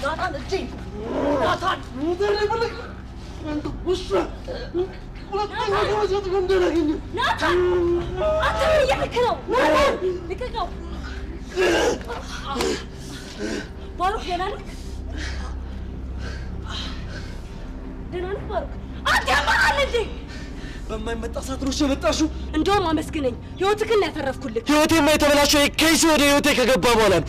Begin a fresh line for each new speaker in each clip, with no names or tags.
ናታን እጄን ናታን
ናታን አንተ ምን እያልክ ነው? ናታን ልቀቀው! ባሩክ ደህና ነህ? ደህና ነህ ባሩክ? አንተ ያማሃል እንዴ?
በማይመጣ ሰዓት ነው የመጣሽው።
እንደውም አመስግነኝ፣ ህይወትህን ነው ያተረፍኩልህ።
ህይወቴማ የተበላሸው ከይሲ ወደ ህይወቴ ከገባ በኋላ ነው።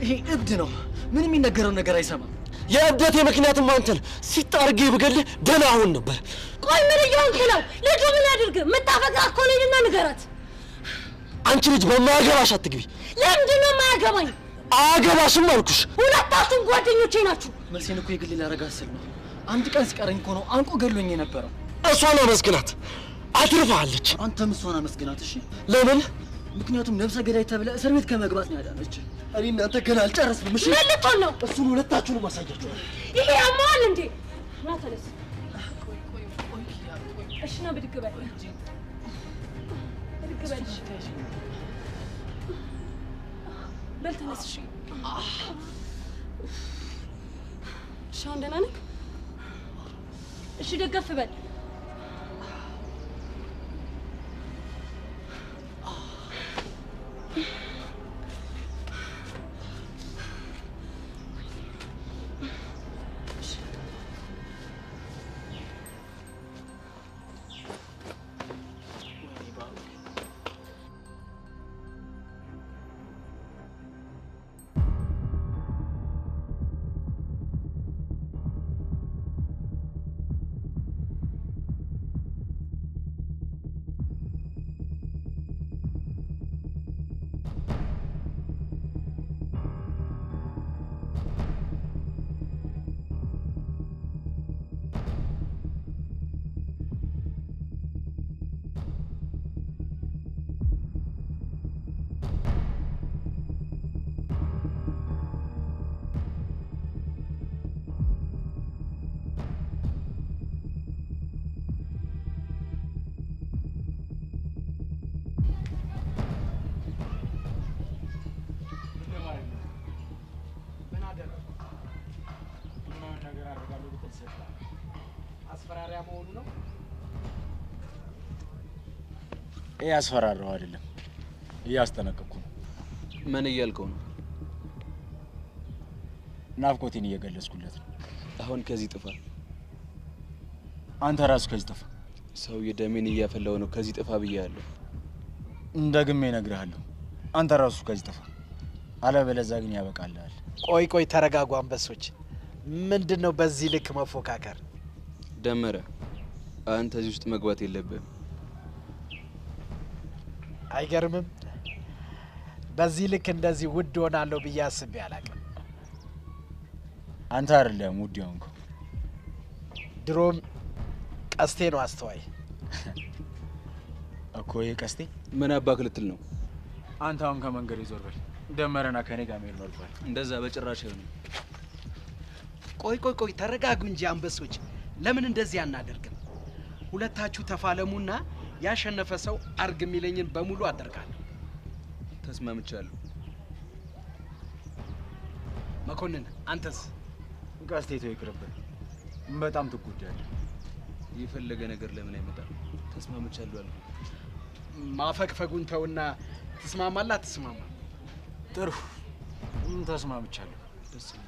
ይሄ እብድ ነው። ምንም የሚነገረው ነገር አይሰማም። የእብደቴ ምክንያትም አንተ ነህ። ሲጥ አድርጌ ብገልህ ደህና አሁን ነበር።
ቆይ ምን እየሆንክ ነው? ልጁ ምን ያድርግ? የምታፈቅራት እኮ ነኝና ንገራት።
አንቺ ልጅ በማያገባሽ አትግቢ።
ለምንድን ነው የማያገባኝ?
አያገባሽም አልኩሽ።
ሁለታችሁም ጓደኞቼ ናችሁ።
መልሴን እኮ የግል ላደርጋት ስል ነው። አንድ ቀን ሲቀረኝ እኮ ነው አንቆ ገድሎኝ የነበረው።
እሷን አመስግናት፣ አትርፋለች።
አንተም እሷን አመስግናት። እሺ
ለምን?
ምክንያቱም ነፍሰ ገዳይ ተብለህ እስር ቤት ከመግባት ነው ያዳነች።
እኔ እናንተ ገና አልጨረስንም። እሺ
ምን ልትሆን ነው?
እሱን ሁለታችሁንም አሳያችኋለሁ።
ይሄ ያማል እንዴ? ና ተነስ። እሺ ና ብድግ በል፣ ብድግ በል። እሺ በል ተነስ። እሺ እሺ፣ አሁን ደህና ነህ? እሺ ደገፍ በል።
ማስፈራሪያ መሆኑ ነው።
እያስፈራራው አይደለም፣ እያስጠነቀቅኩ ነው።
ምን እያልከው ነው?
ናፍቆቴን እየገለጽኩለት ነው።
አሁን ከዚህ ጥፋ።
አንተ ራሱ ከዚህ ጥፋ።
ሰውዬ ደሜን እያፈላው ነው። ከዚህ ጥፋ ብያለሁ።
ደግሜ እነግርሃለሁ፣ አንተ ራሱ ከዚህ ጥፋ። አለበለዚያ ግን ያበቃልሃል።
ቆይ ቆይ፣ ተረጋጉ አንበሶች። ምንድን ነው በዚህ ልክ መፎካከር?
ደመረ፣ አንተ እዚህ ውስጥ መግባት የለብህም።
አይገርምም? በዚህ ልክ እንደዚህ ውድ ሆናለሁ ብዬ አስቤ አላውቅም።
አንተ አይደለም ውድ የሆንከው።
ድሮም ቀስቴ ነው አስተዋይ
እኮ። ይሄ ቀስቴ
ምን አባክ ልትል ነው?
አንተ አሁን ከመንገድ ዞር በል። ደመረና ከኔ ጋር መሄድ ኖርኳል።
እንደዛ በጭራሽ አይሆንም።
ቆይ ቆይ ቆይ፣ ተረጋጉ እንጂ አንበሶች። ለምን እንደዚህ አናደርግም? ሁለታችሁ ተፋለሙና ያሸነፈ ሰው አርግ የሚለኝን በሙሉ አደርጋለሁ።
ተስማምቻለሁ።
መኮንን አንተስ?
ቀስቴ ተው ይቅርብህ፣ በጣም ትጎዳለህ።
የፈለገ ነገር ለምን አይመጣም? ተስማምቻለሁ አልኩህ።
ማፈግፈጉን ተውና ትስማማለህ አትስማማም?
ጥሩ ተስማምቻለሁ።
ደስ ይለኛል።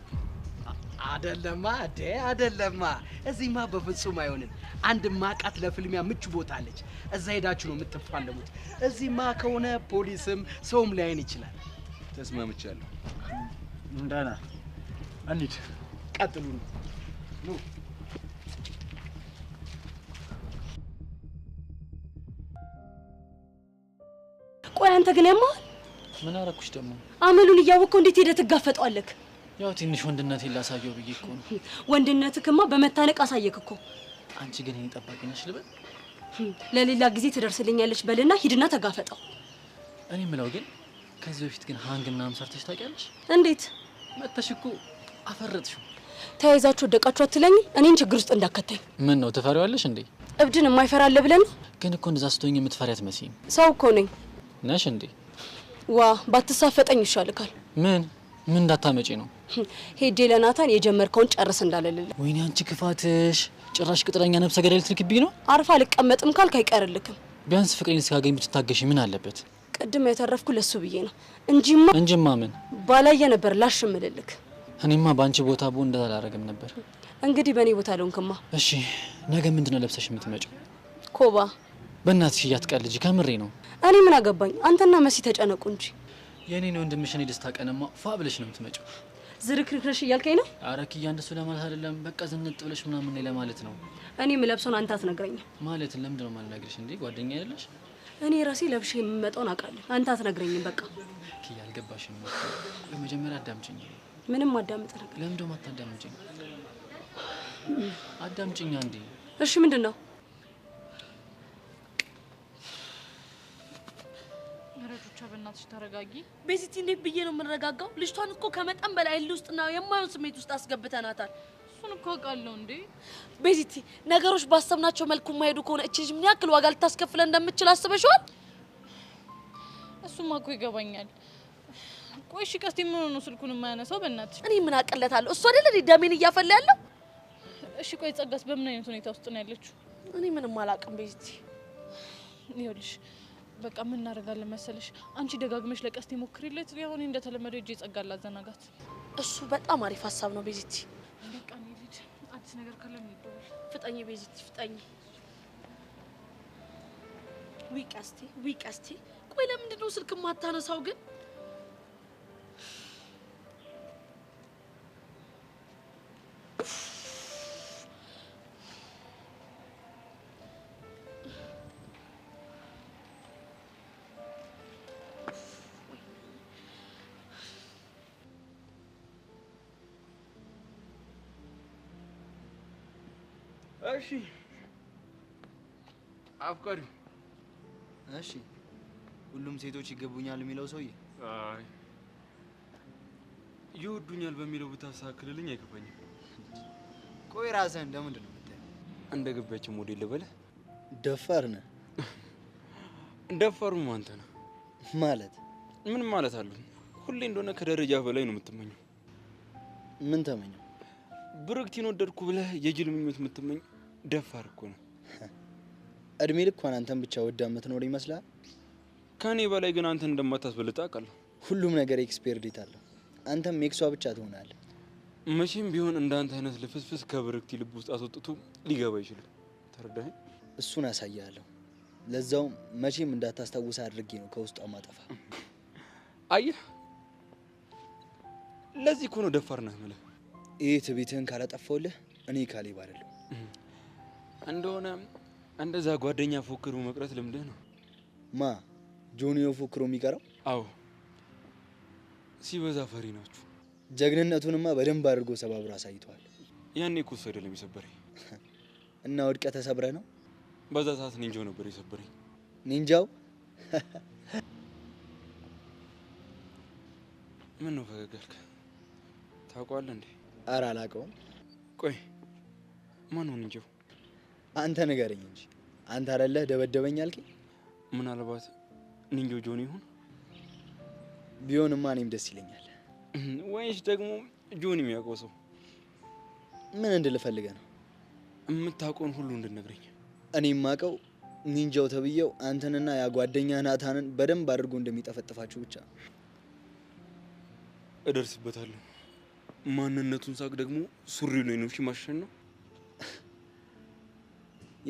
አደለማ ዴ አደለማ፣ እዚህማ በፍጹም አይሆንም። አንድ ማቃት ለፍልሚያ ምቹ ቦታ አለች። እዛ ሄዳችሁ ነው የምትፋለሙት። እዚህማ ከሆነ ፖሊስም ሰውም ሊያይን ይችላል።
ተስማምቻለሁ።
ደህና እንሂድ።
ቀጥሉ ኑ።
ቆይ አንተ ግን ያማል።
ምን አረኩሽ ደግሞ?
አመሉን እያወቅኸው እንዴት ሄደህ ትጋፈጠዋለህ?
ያው ትንሽ ወንድነቴን ላሳየው ብዬ እኮ ነው።
ወንድነትክማ በመታነቅ አሳየክ እኮ።
አንቺ ግን የኔ ጠባቂ ነሽ ልበል?
ለሌላ ጊዜ ትደርስልኛለች በልና ሂድና ተጋፈጠው።
እኔ የምለው ግን ከዚህ በፊት ግን hang ምናምን ሰርተሽ ታውቂያለሽ?
እንዴት
መተሽ እኮ አፈረጥሽው።
ተያይዛችሁ ወደቃችሁ አትለኝም? እኔን ችግር ውስጥ እንዳከተኝ።
ምን ነው ትፈሪዋለሽ እንዴ?
እብድን የማይፈራ አለ ብለን?
ግን እኮ እንደዛ ስትሆኝ የምትፈሪ አትመስይም።
ሰው እኮ ነኝ።
ነሽ እንዴ?
ዋ ባትሳፈጠኝ ይሻልካል።
ምን ምን እንዳታመጪ ነው?
ሄጄ ለናታን የጀመርከውን ጨርስ እንዳለልልህ።
ወይኔ አንቺ ክፋትሽ! ጭራሽ ቅጥረኛ ነፍሰ ገዳይ ልትልክብኝ ነው?
አርፋ አልቀመጥም ካልክ አይቀርልክም።
ቢያንስ ፍቅሬን እስካገኝ ብትታገሺ ምን አለበት?
ቅድም የተረፍኩ ለሱ ብዬ ነው እንጂማ
እንጂማ ምን
ባላየ ነበር ላሽ ምልልክ።
እኔማ በአንቺ ቦታ ብሆን እንደዛ አላረግም ነበር።
እንግዲህ በእኔ ቦታ አልሆንክማ።
እሺ ነገ ምንድነው ለብሰሽ የምትመጪው?
ኮባ።
በእናትሽ እያትቀልጂ፣ ከምሬ ነው።
እኔ ምን አገባኝ? አንተና መሲ ተጨነቁ እንጂ።
የኔን ወንድምሽን የደስታ ቀንማ ፏ ብለሽ ነው የምትመጪው።
ዝርክርክረሽ እያልከኝ ነው?
ኧረ ኪያ እንደሱ ለማለት አይደለም። በቃ ዝንጥ ብለሽ ምናምን ነው ለማለት ነው።
እኔ የምለብሰውን አንተ አትነግረኝም።
ማለት ለምንድን ነው የማልነግርሽ እንዴ? ጓደኛ አይደለሽ?
እኔ ራሴ ለብሼ የምመጣውን አውቃለሁ። አንተ አትነግረኝም። በቃ
ኪያ አልገባሽም። ቆይ መጀመሪያ አዳምጪኝ።
ምንም አዳምጥ ነገር
ለምንድን ነው የማታዳምጪኝ? አዳምጪኝ አንዴ።
እሺ ምንድን ነው?
ረጆቻ በእናትሽ ተረጋጊ።
ቤዚቲ እንዴት ብዬ ነው የምንረጋጋው? ልጅቷን እኮ ከመጠን በላይ እልህ ውስጥና የማይሆን ስሜት ውስጥ አስገብተናታል።
እሱን እኮ አውቃለሁ እንዴ።
ቤዚቲ ነገሮች ባሰብናቸው መልኩ የማይሄዱ ከሆነ እቺ ልጅ ምን ያክል ዋጋ ልታስከፍለን እንደምትችል አስበሽዋል?
እሱማ እኮ ይገባኛል። ቆይ እሺ ቀስቴ ምን ሆኖ ነው ስልኩን የማያነሳው? በእናትሽ
እኔ ምን አቅለታለሁ? እሱ አይደል እንዴ ደሜን እያፈላ ያለው?
እሺ ቆይ ጸጋስ በምን አይነት ሁኔታ ውስጥ ነው ያለችው?
እኔ ምንም አላውቅም ቤዚቲ።
ይኸውልሽ በቃ ምን እናደርጋለን መሰለሽ፣ አንቺ ደጋግመሽ ለቀስቴ ሞክሪለት። ያው እኔ እንደተለመደው እጄ ጸጋ ላዘናጋት።
እሱ በጣም አሪፍ ሀሳብ ነው ቤዚቲ።
በቃ እኔ ልሂድ፣ አዲስ ነገር ካለ እንደዋወል።
ፍጠኝ ቤዚቲ ፍጠኝ። ውይ ቀስቴ፣ ውይ ቀስቴ። ቆይ ለምንድን ነው ስልክ የማታነሳው ግን?
እሺ አፍቃሪው።
እሺ ሁሉም ሴቶች ይገቡኛል የሚለው ሰውዬ?
አይ ይወዱኛል በሚለው ብታስተካክልልኝ አይከፋኝም።
ቆይ ራስህን እንደምንድን ነው የምታየው?
እንደ ገቢያችን ሞዴል ልበልህ?
ደፋር ነህ።
ደፋሩም አንተ ነህ።
ማለት
ምን ማለት አለው? ሁሌ እንደሆነ ከደረጃ በላይ ነው የምትመኘው።
ምን ተመኘው?
ብርክቲን ወደድኩ ብለህ የጅል ምኞት የምትመኝ ደፋር እኮ ነው።
እድሜ ልኳን አንተን ብቻ ወዳ የምትኖር ይመስላል።
ከኔ በላይ ግን አንተን እንደማታስበልጥ አውቃለሁ።
ሁሉም ነገር expire date አለው። አንተም ኤክሷ ብቻ ትሆናለህ።
መቼም ቢሆን እንዳንተ አይነት ልፍስፍስ ከብርክቲ ልብ ውስጥ አስወጥቶ ሊገባ አይችልም። ተረዳኸኝ?
እሱን አሳያለሁ። ለዛውም መቼም እንዳታስታውስ አድርጌ ነው ከውስጧ ማጠፋ።
አየህ፣ ለዚህ እኮ ነው ደፋር ነህ የምልህ።
ይህ ትዕቢትህን ካላጠፋሁልህ እኔ ካሌብ አይደለሁም።
እንደሆነ እንደዛ ጓደኛ ፎክሮ መቅረት ልምድህ ነው።
ማ ጆኒዮ ፎክሮ የሚቀረው?
አዎ፣ ሲበዛ ፈሪ ናችሁ።
ጀግንነቱንማ በደንብ አድርጎ ሰባብሮ አሳይቷል።
ያኔ እኮ እሱ አይደለም የሰበረኝ።
እና ወድቀህ ተሰብረህ ነው?
በዛ ሰዓት ኒንጃው ነበር የሰበረኝ።
ኒንጃው?
ምን ነው ፈገግ አልክ? ታውቀዋለህ እንዴ?
ኧረ አላውቀውም።
ቆይ ማን ነው ኒንጃው?
አንተ ንገረኝ እንጂ አንተ አይደለህ ደበደበኝ አልከኝ?
ምናልባት ኒንጃው ጆኒ ይሁን?
ቢሆንማ እኔም ደስ ይለኛል።
ወይስ ደግሞ ጆኒ የሚያውቀው ሰው?
ምን እንድልህ ፈልገህ ነው?
የምታውቀውን ሁሉ እንድነግረኝ።
እኔ የማውቀው ኒንጃው ተብዬው አንተንና ያ ጓደኛ ናታንን በደንብ አድርጎ እንደሚጠፈጥፋችሁ ብቻ ነው።
እደርስበታለሁ። ማንነቱን ሳቅ ደግሞ ሱሪው ላይ ነው እሺ። ማሸን ነው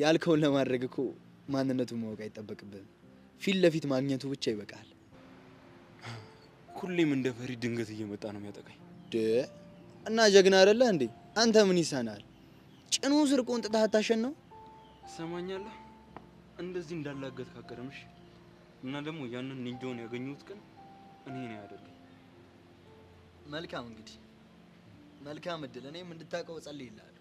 ያልከውን ለማድረግ እኮ ማንነቱን ማወቅ አይጠበቅብህም። ፊት ለፊት ማግኘቱ ብቻ ይበቃል።
ሁሌም እንደ ፈሪ ድንገት እየመጣ ነው የሚያጠቃኝ።
እና ጀግና አይደለህ እንዴ? አንተ ምን ይሳናል? ጭኑ ስር ቆንጥተህ አታሸነው።
ትሰማኛለህ? እንደዚህ እንዳላገት ካቀረምሽ እና ደግሞ ያንን ኒንጃውን ያገኙት ቀን እኔ ነው ያደርገኝ።
መልካም እንግዲህ መልካም እድል። እኔም እንድታውቀው እጸልይልሃለሁ።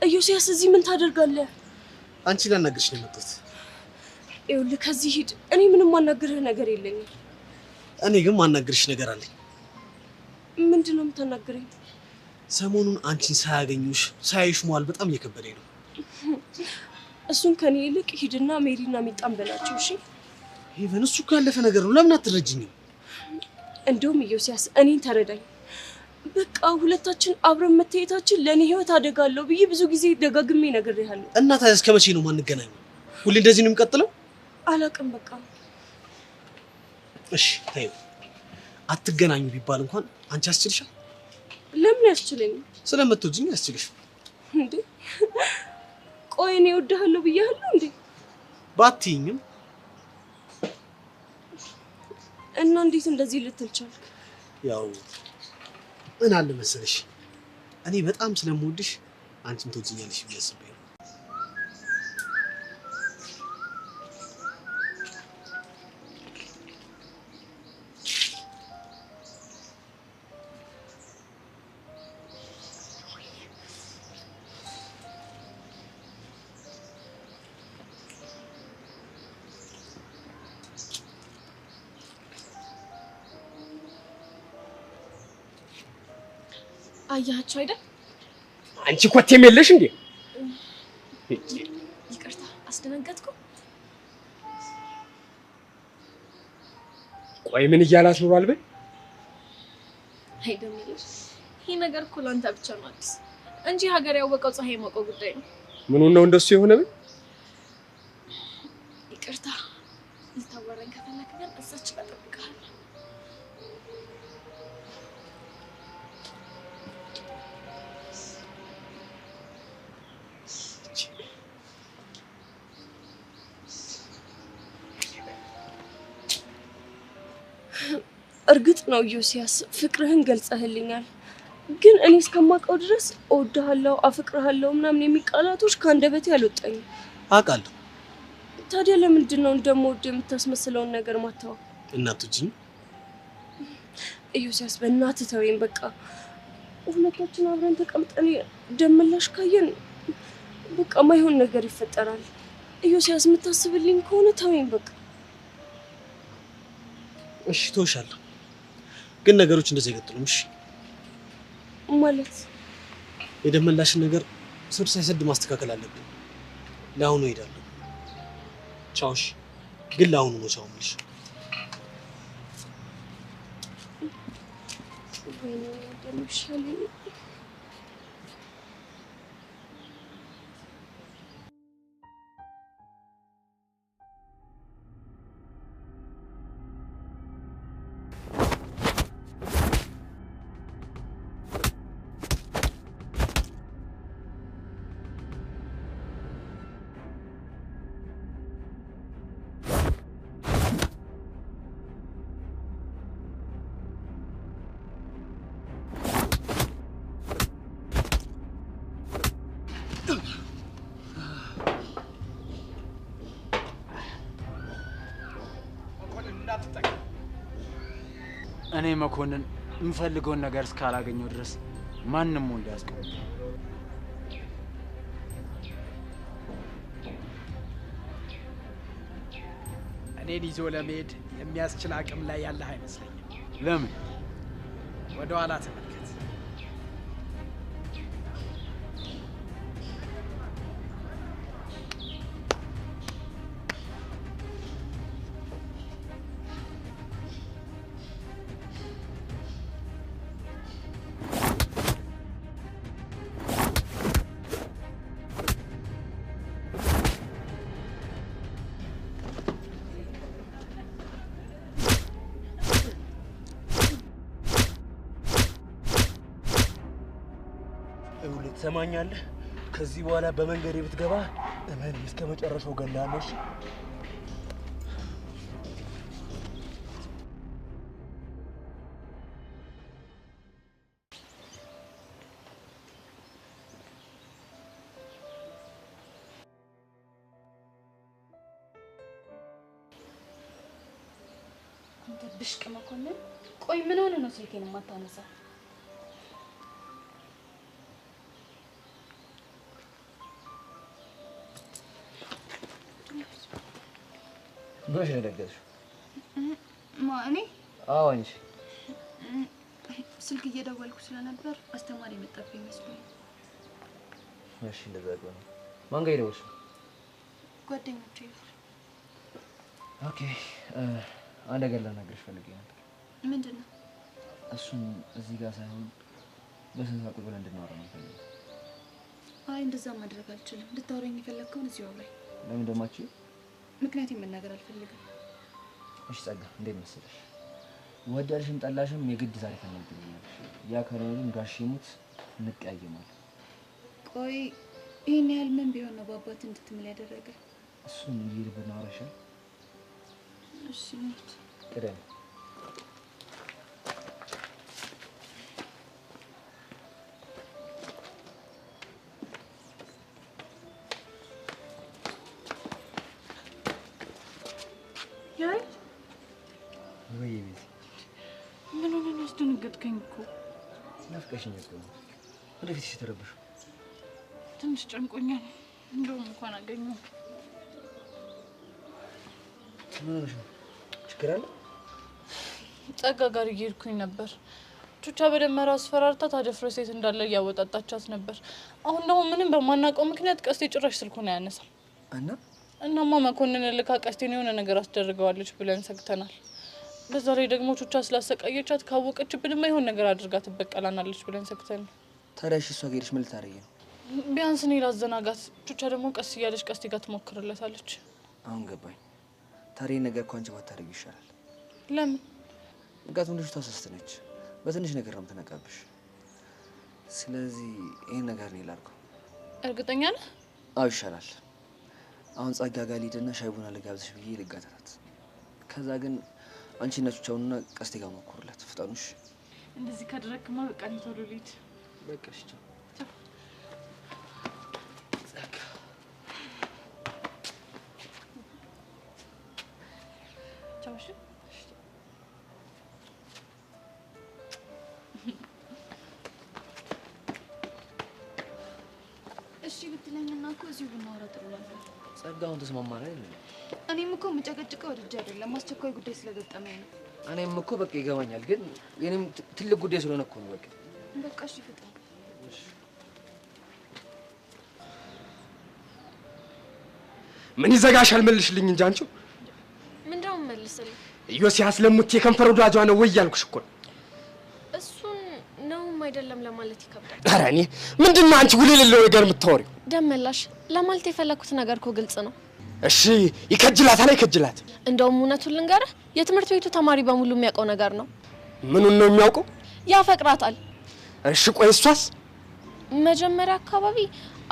ኢዮስያስ እዚህ ምን ታደርጋለህ?
አንቺ ላናግርሽ ነው የመጣሁት።
ይኸውልህ ከዚህ ሂድ። እኔ ምንም ማናገርህ ነገር የለኝም።
እኔ ግን ማናገርሽ ነገር አለኝ።
ምንድን ነው የምታናግረኝ?
ሰሞኑን አንቺን ሳያገኙሽ ሳያዩሽ መዋል በጣም እየከበደኝ ነው።
እሱን ከኔ ይልቅ ሂድና ሜሪና ሚጣን በላቸው። እሺ
ሄቨን፣ እሱ እኮ ያለፈ ነገር ነው። ለምን አትረጅኝም?
እንደውም ኢዮስያስ እኔን ተረዳኝ። በቃ ሁለታችን አብረን መታየታችን ለእኔ ህይወት አደጋ አለው ብዬ ብዙ ጊዜ ደጋግሜ ነግሬሃለሁ።
እና ታዲያ እስከ መቼ ነው የማንገናኘው? ሁሌ እንደዚህ ነው የሚቀጥለው?
አላውቅም በቃ።
እሺ ተይው፣ አትገናኙ ቢባል እንኳን አንቺ ያስችልሻል?
ለምን ያስችለኝ?
ስለምትወጂኝ ያስችልሽ።
እንዴ ቆይ እኔ እወድሃለሁ ብያለሁ እንዴ?
ባትይኝም።
እና እንዴት እንደዚህ ልትል ቻልክ?
ያው ምን አለ መሰለሽ እኔ በጣም ስለምወድሽ አንቺም ትወጂኛለሽ ብዬ አስቤ ነው።
አያቸው አይደል?
አንቺ ኮቴም የለሽ እንዴ?
ይቅርታ አስደነገጥኩ።
ቆይ ምን እያላት ኖሯል? በይ
አይደምልሽ። ይህ ነገር እኮ ላንተ ብቻ ነው አዲስ እንጂ ሀገር ያወቀው ፀሐይ የሞቀው ጉዳይ ነው።
ምኑን ነው እንደሱ የሆነ? በይ
ይቅርታ። ልታወራኝ ከፈለክ ግን እዛች ጋር እጠብቅሃለሁ።
እርግጥ ነው ኢዮስያስ ፍቅርህን ገልጸህልኛል፣ ግን እኔ እስከማውቀው ድረስ እወድሃለሁ፣ አፍቅርሃለሁ ምናምን የሚል ቃላቶች ከአንደበቴ አልወጣኝም።
አውቃለሁ።
ታዲያ ለምንድን ነው እንደምወድ የምታስመስለውን ነገር ማታወቅ?
እናትጂኝ
ኢዮስያስ በእናትህ ተወኝ በቃ። ሁለታችን አብረን ተቀምጠን ደም ምላሽ ካየን በቃ ማይሆን ነገር ይፈጠራል። ኢዮስያስ የምታስብልኝ ከሆነ ተወኝ በቃ።
እሺ ተውሻለሁ፣ ግን ነገሮች እንደዚህ አይቀጥሉም። እሺ
ማለት
የደም ምላሽን ነገር ስር ሳይሰድ ማስተካከል አለብን። ለአሁኑ እሄዳለሁ። ቻው። እሺ ግን ለአሁኑ ነው ቻው የምልሽ።
ወይኔ ደም ይሻለኝ።
እኔ መኮንን የምፈልገውን ነገር እስካላገኘው ድረስ ማንም ወንድ አያስቆመኝም።
እኔን ይዞ ለመሄድ የሚያስችል አቅም ላይ ያለህ አይመስለኝም።
ለምን?
ወደ ኋላ ተመልከት።
ትሰማኛለህ? ከዚህ በኋላ በመንገዴ ብትገባ እመን እስከ መጨረሻው እገልሃለሁ። እሺ?
አንተ ብሽቅ መኮንን፣ ቆይ ምን ሆነ ነው ስልኬን የማታነሳ?
ምን ሆነሽ ነው የደነገጥሽው?
ማ እኔ?
አዎ አንቺ።
ስልክ እየደወልኩ ስለነበር አስተማሪ የመጣብኝ መስሎኝ።
እሺ እንደዛ ከሆነ ማን ጋር የደወልሽው?
ጓደኞቼ ጋር።
Okay፣ አንድ ነገር ላናግርሽ ፈልጌ ነበር።
ምንድን ነው?
እሱን እዚህ ጋር ሳይሆን በስነ ስርዓት ቁጭ ብለን እንድናወራ ነው የምፈልገው።
አይ እንደዛ ማድረግ አልችልም። ልታወራኝ የፈለግከውን እዚሁ አውራኝ።
ለምን እንደማትችይው?
ምክንያቱም መናገር አልፈልግም።
እሺ ጸጋ፣ እንዴት መሰለሽ፣ ወደድሽም ጠላሽም የግድ ዛሬ ከእኔ ትገኛለሽ። ያ ካልሆነ ግን ጋሼ ሙት እንቀያየማለን።
ቆይ ይህን ያህል ምን ቢሆን ነው በአባት እንድትምል ያደረገ?
እሱን እየሄድን ብናወራ ይሻላል።
እሺ እንሂድ።
ቅደም። ወይ ቤት
ምን ሆነህ ነው ያስደነገጥከኝ እኮ?
ናፍቀሽኝ እኮ ነው። ወደፊትሽ የተረበሽው
ትንሽ ጨንቆኛል። እንደውም እንኳን አገኘሁ።
ምን ሆነሽ ነው? ችግር አለ?
ጸጋ ጋር እየሄድኩኝ ነበር። ቹቻ በደመራ አስፈራርታ ታደፍረ ሴት እንዳለ እያወጣጣቻት ነበር። አሁን ደግሞ ምንም በማናውቀው ምክንያት ቀስቴ ጭራሽ ስልኩን አያነሳም።
እና
እናማ መኮንን ልካ ቀስቴን የሆነ ነገር አስደርገዋለች ብለን ሰግተናል። በዛ ላይ ደግሞ ቹቻ ስላሰቃየቻት ካወቀችብንማ የሆነ ነገር አድርጋ ትበቀላናለች ብለን ሰግተን።
ታዲያ እሺ እሷ ጋር ሄደሽ ምን ልታደርጊ ነው?
ቢያንስ እኔ ላዘናጋት፣ ቹቻ ደግሞ ቀስ እያለች ቀስቴ ጋር ትሞክርለታለች።
አሁን ገባኝ። ታዲያ ይሄን ነገር እኮ አንቺ ባታደርጊው ይሻላል።
ለምን?
ምክንያቱም ልጅቷ ስስት ነች፣ በትንሽ ነገር ነው የምትነቃብሽ። ስለዚህ ይሄን ነገር እኔ ላድርገው።
እርግጠኛ ነህ?
አዎ ይሻላል። አሁን ጸጋ ጋር ልሂድና ሻይ ቡና ልጋብዝሽ ብዬ ልጋተታት። ከዛ ግን አንቺና ቹቻውንና ቀስቴ ጋር ሞክሩለት። ፍጠኑሽ።
እንደዚህ ካደረግክማ በቃ እኔ ቶሎ ልሂድ።
በቃ እሺ፣ ቻው። ጸጋ
ቻው። እሺ
እሺ ብትለኝና እኮ እዚሁ ብናወራ ጥሩ ነበር።
ጸጋ አሁን ተስማማን አይደል?
እኔም እኮ የምጨቀጭቀው ወድጄ አይደለም፣ አስቸኳይ ጉዳይ ስለገጠመኝ ነው።
እኔም እኮ በቃ ይገባኛል፣ ግን የኔም ትልቅ ጉዳይ ስለሆነ እኮ ነው። በቃ
በቃ እሺ ፍጠን።
ምን ይዘጋሻል? መልሽልኝ እንጂ አንቺው።
ምንድነው የምመልስልህ?
ኢዮስያስ ለሙት የከንፈር ወዳጇ ነው ወይ እያልኩሽ እኮ ነው።
እሱን ነውም አይደለም ለማለት ይከብዳል።
ኧረ እኔ ምንድን ነው አንቺ ውል የሌለው ነገር የምታወሪው?
ደመላሽ ለማለት የፈለኩት ነገር እኮ ግልጽ ነው።
እሺ ይከጅላታል አይከጅላት?
እንደውም እውነቱን ልንገርህ የትምህርት ቤቱ ተማሪ በሙሉ የሚያውቀው ነገር ነው።
ምኑን ነው የሚያውቀው?
ያፈቅራታል።
እሺ ቆይ እሷስ?
መጀመሪያ አካባቢ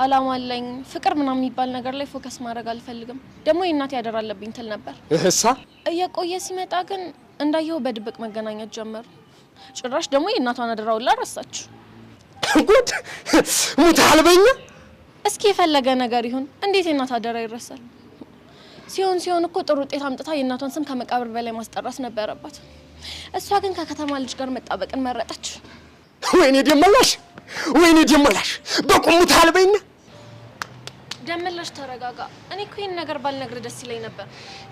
አላማ አለኝ ፍቅር ምናምን የሚባል ነገር ላይ focus ማድረግ አልፈልግም፣ ደግሞ የእናቴ አደራ አለብኝ ትል ነበር።
እህሳ
እየቆየ ሲመጣ ግን እንዳየኸው በድብቅ መገናኘት ጀመሩ። ጭራሽ ደግሞ የእናቷን አደራ ሁላ ረሳች።
ጉድ! ሙታል በኛ።
እስኪ የፈለገ ነገር ይሁን እንዴት የእናት አደራ ይረሳል? ሲሆን ሲሆን እኮ ጥሩ ውጤት አምጥታ የእናቷን ስም ከመቃብር በላይ ማስጠራት ነበረባት። እሷ ግን ከከተማ ልጅ ጋር መጣበቅን መረጠች።
ወይኔ ደመላሽ፣ ወይኔ ደመላሽ፣ በቁም ሙታል በኛ።
ደመላሽ ተረጋጋ። እኔ እኮ ይሄን ነገር ባልነግርህ ደስ ይለኝ ነበር።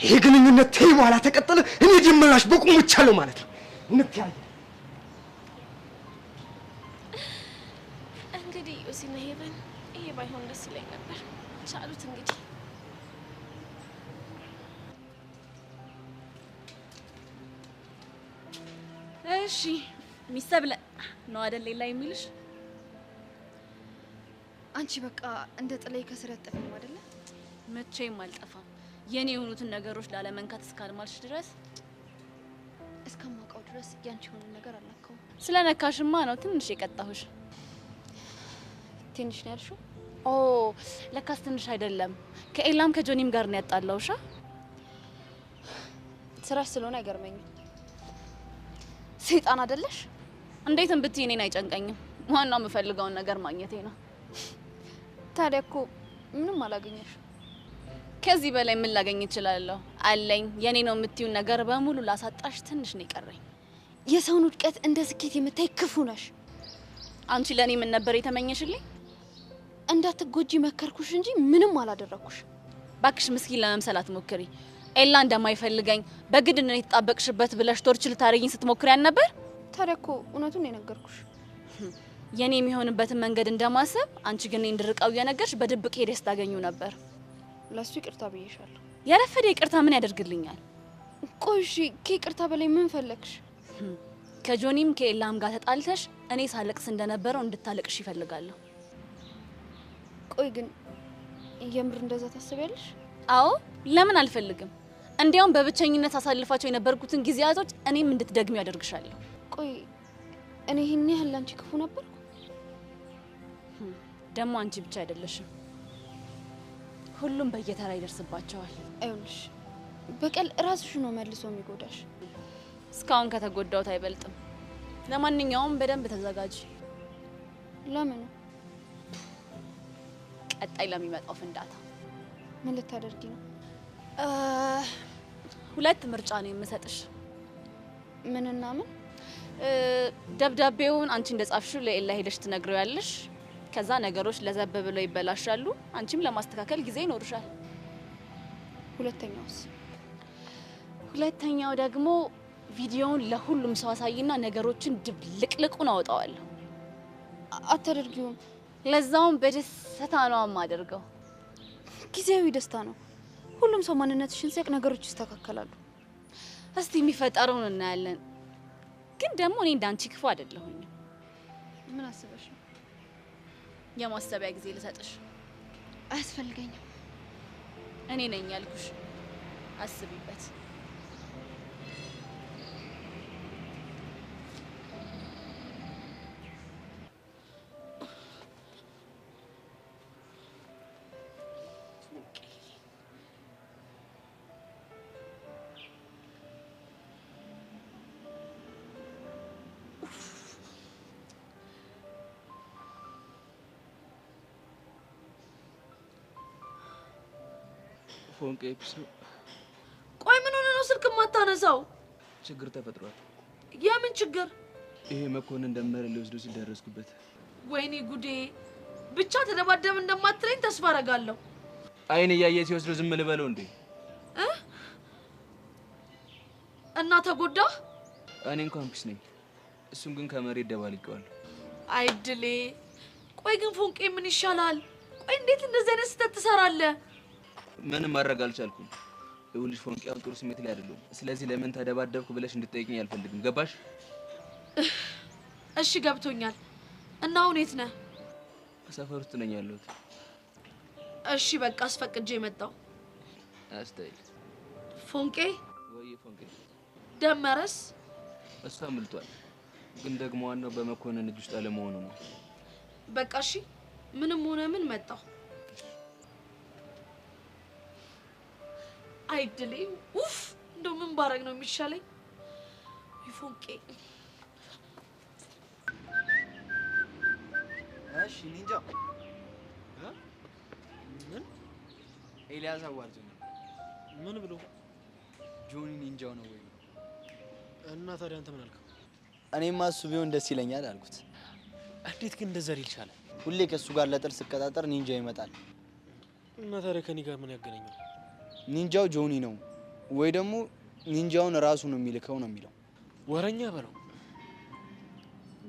ይሄ ግንኙነት ተይ በኋላ ተቀጠለ፣ እኔ ደመላሽ በቁም ሙቻለሁ ማለት ነው። እንተያየ
እንግዲህ ዮሲና ሄቨን ይሄ ባይሆን ደስ ይለኝ ነበር። ቻሉት እንግዲህ።
እሺ ሚሰብለ ነው አይደል? ሌላ የሚልሽ
አንቺ በቃ እንደ ጥላይ ከስር አትጠፊም አይደለ?
መቼም አልጠፋም። የኔ የሆኑትን ነገሮች ላለመንካት እስካልማልሽ ድረስ
እስከማውቀው ድረስ ያንቺ የሆነ ነገር አልነካውም።
ስለነካሽማ ነው ትንሽ የቀጣሁሽ።
ትንሽ ነው ያልሽው?
ኦ ለካስ ትንሽ አይደለም። ከኤላም ከጆኒም ጋር ነው ያጣላውሻ።
ስራሽ ስለሆነ አይገርመኝም። ሰይጣን አይደለሽ?
እንዴትም ብትይ እኔን አይጨንቀኝም። ዋናው የምፈልገውን ነገር ማግኘቴ ነው።
ታዲያ እኮ ምንም አላገኘሽም።
ከዚህ በላይ ምን ላገኝ እችላለሁ? አለኝ የኔ ነው የምትዩን ነገር በሙሉ ላሳጣሽ ትንሽ ነው የቀረኝ።
የሰውን ውድቀት እንደ ስኬት የምታይ ክፉ ነሽ።
አንቺ ለኔ ምን ነበር የተመኘሽልኝ?
እንዳትጎጂ መከርኩሽ እንጂ ምንም አላደረኩሽ።
ባክሽ ምስኪን ለመምሰል አትሞክሪ። ኤላ እንደማይፈልገኝ በግድ ነው የተጣበቅሽበት ብለሽ torture ልታረጊኝ ስትሞክሪ ነበር።
ታዲያ እኮ እውነቱን ነው የነገርኩሽ።
የኔ የሚሆንበትን መንገድ እንደማሰብ አንቺ ግን እኔን እንድርቀው እየነገርሽ በድብቅ ሄደሽ ስታገኙ ነበር።
ለሱ ይቅርታ ብዬሻለሁ።
የረፈደ ይቅርታ ምን ያደርግልኛል?
ቆይ እሺ፣ ከይቅርታ በላይ ምን ፈለግሽ?
ከጆኒም ከኤላም ጋር ተጣልተሽ እኔ ሳለቅስ እንደነበረው እንድታለቅሽ ይፈልጋለሁ።
ቆይ ግን የምር እንደዛ ታስቢያለሽ?
አዎ፣ ለምን አልፈልግም? እንዲያውም በብቸኝነት አሳልፋቸው የነበርኩትን ጊዜያቶች እኔም እንድትደግሚው ያደርግሻለሁ።
ቆይ እኔ ይሄን ያህል ላንቺ ክፉ ነበርኩ?
ደግሞ አንቺ ብቻ አይደለሽም፣ ሁሉም በየተራ ይደርስባቸዋል።
አይሆንሽ፣ በቀል ራስሽ ነው መልሶ የሚጎዳሽ።
እስካሁን ከተጎዳሁት አይበልጥም። ለማንኛውም በደንብ ተዘጋጂ።
ለምን?
ቀጣይ ለሚመጣው ፍንዳታ።
ምን ልታደርጊ ነው?
ሁለት ምርጫ ነው የምሰጥሽ።
ምንና ምን?
ደብዳቤውን አንቺ እንደጻፍሽው ለኤላ ሄደሽ ትነግሪያለሽ። ከዛ ነገሮች ለዘብ ብለው ይበላሻሉ። አንቺም ለማስተካከል ጊዜ ይኖርሻል።
ሁለተኛውስ?
ሁለተኛው ደግሞ ቪዲዮውን ለሁሉም ሰው አሳይና ነገሮችን ድብልቅልቁን አወጣዋለሁ።
አታደርጊውም።
ለዛውም በደስታ ነው የማደርገው።
ጊዜያዊ ደስታ ነው። ሁሉም ሰው ማንነትሽን ሲያውቅ ነገሮች ይስተካከላሉ።
እስቲ የሚፈጠረውን እናያለን። ግን ደግሞ እኔ እንዳንቺ ክፉ አይደለሁኝ።
ምን አስበሽ ነው?
የማሰቢያ ጊዜ ልሰጥሽ።
አያስፈልገኝም።
እኔ ነኝ ያልኩሽ። አስቢበት።
ፎንቄ peace ነው።
ቆይ ምን ሆነ ነው ስልክ የማታነሳው?
ችግር ተፈጥሯል።
የምን ችግር?
ይሄ መኮንን ደመረ ሊወስዶ ሲል ደረስኩበት።
ወይኔ ጉዴ! ብቻ ተደባደብ እንደማትለኝ ተስፋ አደርጋለሁ።
አይን እያየ ሲወስዶ ዝም ልበለው እንዴ?
እና ተጎዳ?
እኔ እንኳን peace ነኝ። እሱን ግን ከመሬት ደባልቄዋለሁ።
አይድሌ። ቆይ ግን ፎንቄ ምን ይሻላል? ቆይ እንዴት እንደዚህ አይነት ስህተት ትሰራለህ?
ምንም ማድረግ አልቻልኩም። ይኸውልሽ ፎንቄ አሁን ጥሩ ስሜት ላይ አይደለሁም። ስለዚህ ለምን ተደባደብኩ ብለሽ እንድትጠይቂኝ አልፈልግም። ገባሽ?
እሺ ገብቶኛል። እና አሁን የት ነህ?
ሰፈር ውስጥ ነኝ ያለሁት።
እሺ በቃ አስፈቅጄ የመጣው
አስተይል።
ፎንቄ።
ወይ ፎንቄ።
ደመረስ?
እሱ አምልጧል። ግን ደግሞ ዋናው በመኮንን እጅ ውስጥ አለመሆኑ ነው።
በቃ እሺ፣ ምንም ሆነ ምን መጣሁ። አይድሌ። ኡፍ፣ እንደው ምን ባረግ ነው የሚሻለኝ? ፎንቄ።
እሺ ኒንጃ።
ምን?
ኤልያስ አዋርዶኛል።
ምን ብሎ?
ጆኒ ኒንጃው ነው ወይ ብሎ።
እና ታዲያ አንተ ምን አልከው?
እኔማ እሱ ቢሆን ደስ ይለኛል አልኩት።
እንዴት ግን እንደዛ ሊል ቻለ?
ሁሌ ከእሱ ጋር ለጥል ስቀጣጠር ኒንጃው ይመጣል።
እና ታዲያ ከኔ ጋር ምን ያገናኘዋል?
ኒንጃው ጆኒ ነው ወይ ደግሞ ኒንጃውን ራሱ ነው የሚልከው ነው የሚለው።
ወረኛ በለው።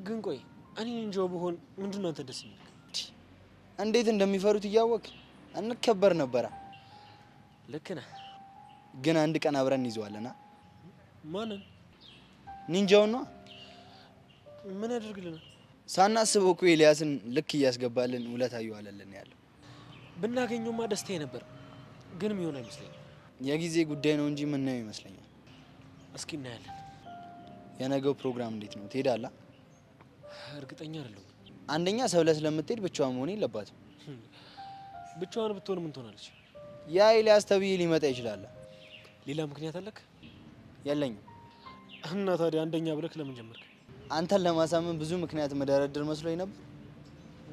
ግን ቆይ እኔ ኒንጃው ብሆን ምንድን ነው አንተ ደስ የሚልክ?
እንዴት እንደሚፈሩት እያወቅ እንከበር ነበረ።
ልክ ነህ።
ግን አንድ ቀን አብረን እንይዘዋለና።
ማንን?
ኒንጃውን ነዋ።
ምን ያደርግልናል?
ሳናስበው እኮ ኤልያስን ልክ እያስገባልን ውለታ እየዋለልን ያለው።
ብናገኘውማ ደስታዬ ነበር። ግን የሚሆን አይመስለኝም።
የጊዜ ጉዳይ ነው እንጂ ምናየው ይመስለኛል።
እስኪ እናያለን።
የነገው ፕሮግራም እንዴት ነው? ትሄዳለህ?
እርግጠኛ አይደለሁም።
አንደኛ ሰብለ ስለምትሄድ ብቻዋን መሆን የለባትም።
ብቻዋን ብትሆን ምን ትሆናለች?
ያ ኤልያስ ተብዬ ሊመጣ ይችላል።
ሌላ ምክንያት አለክ?
የለኝም።
እና ታዲያ አንደኛ ብለክ ለምን ጀመርክ?
አንተን ለማሳመን ብዙ ምክንያት መደረድር መስሎኝ ነበር፣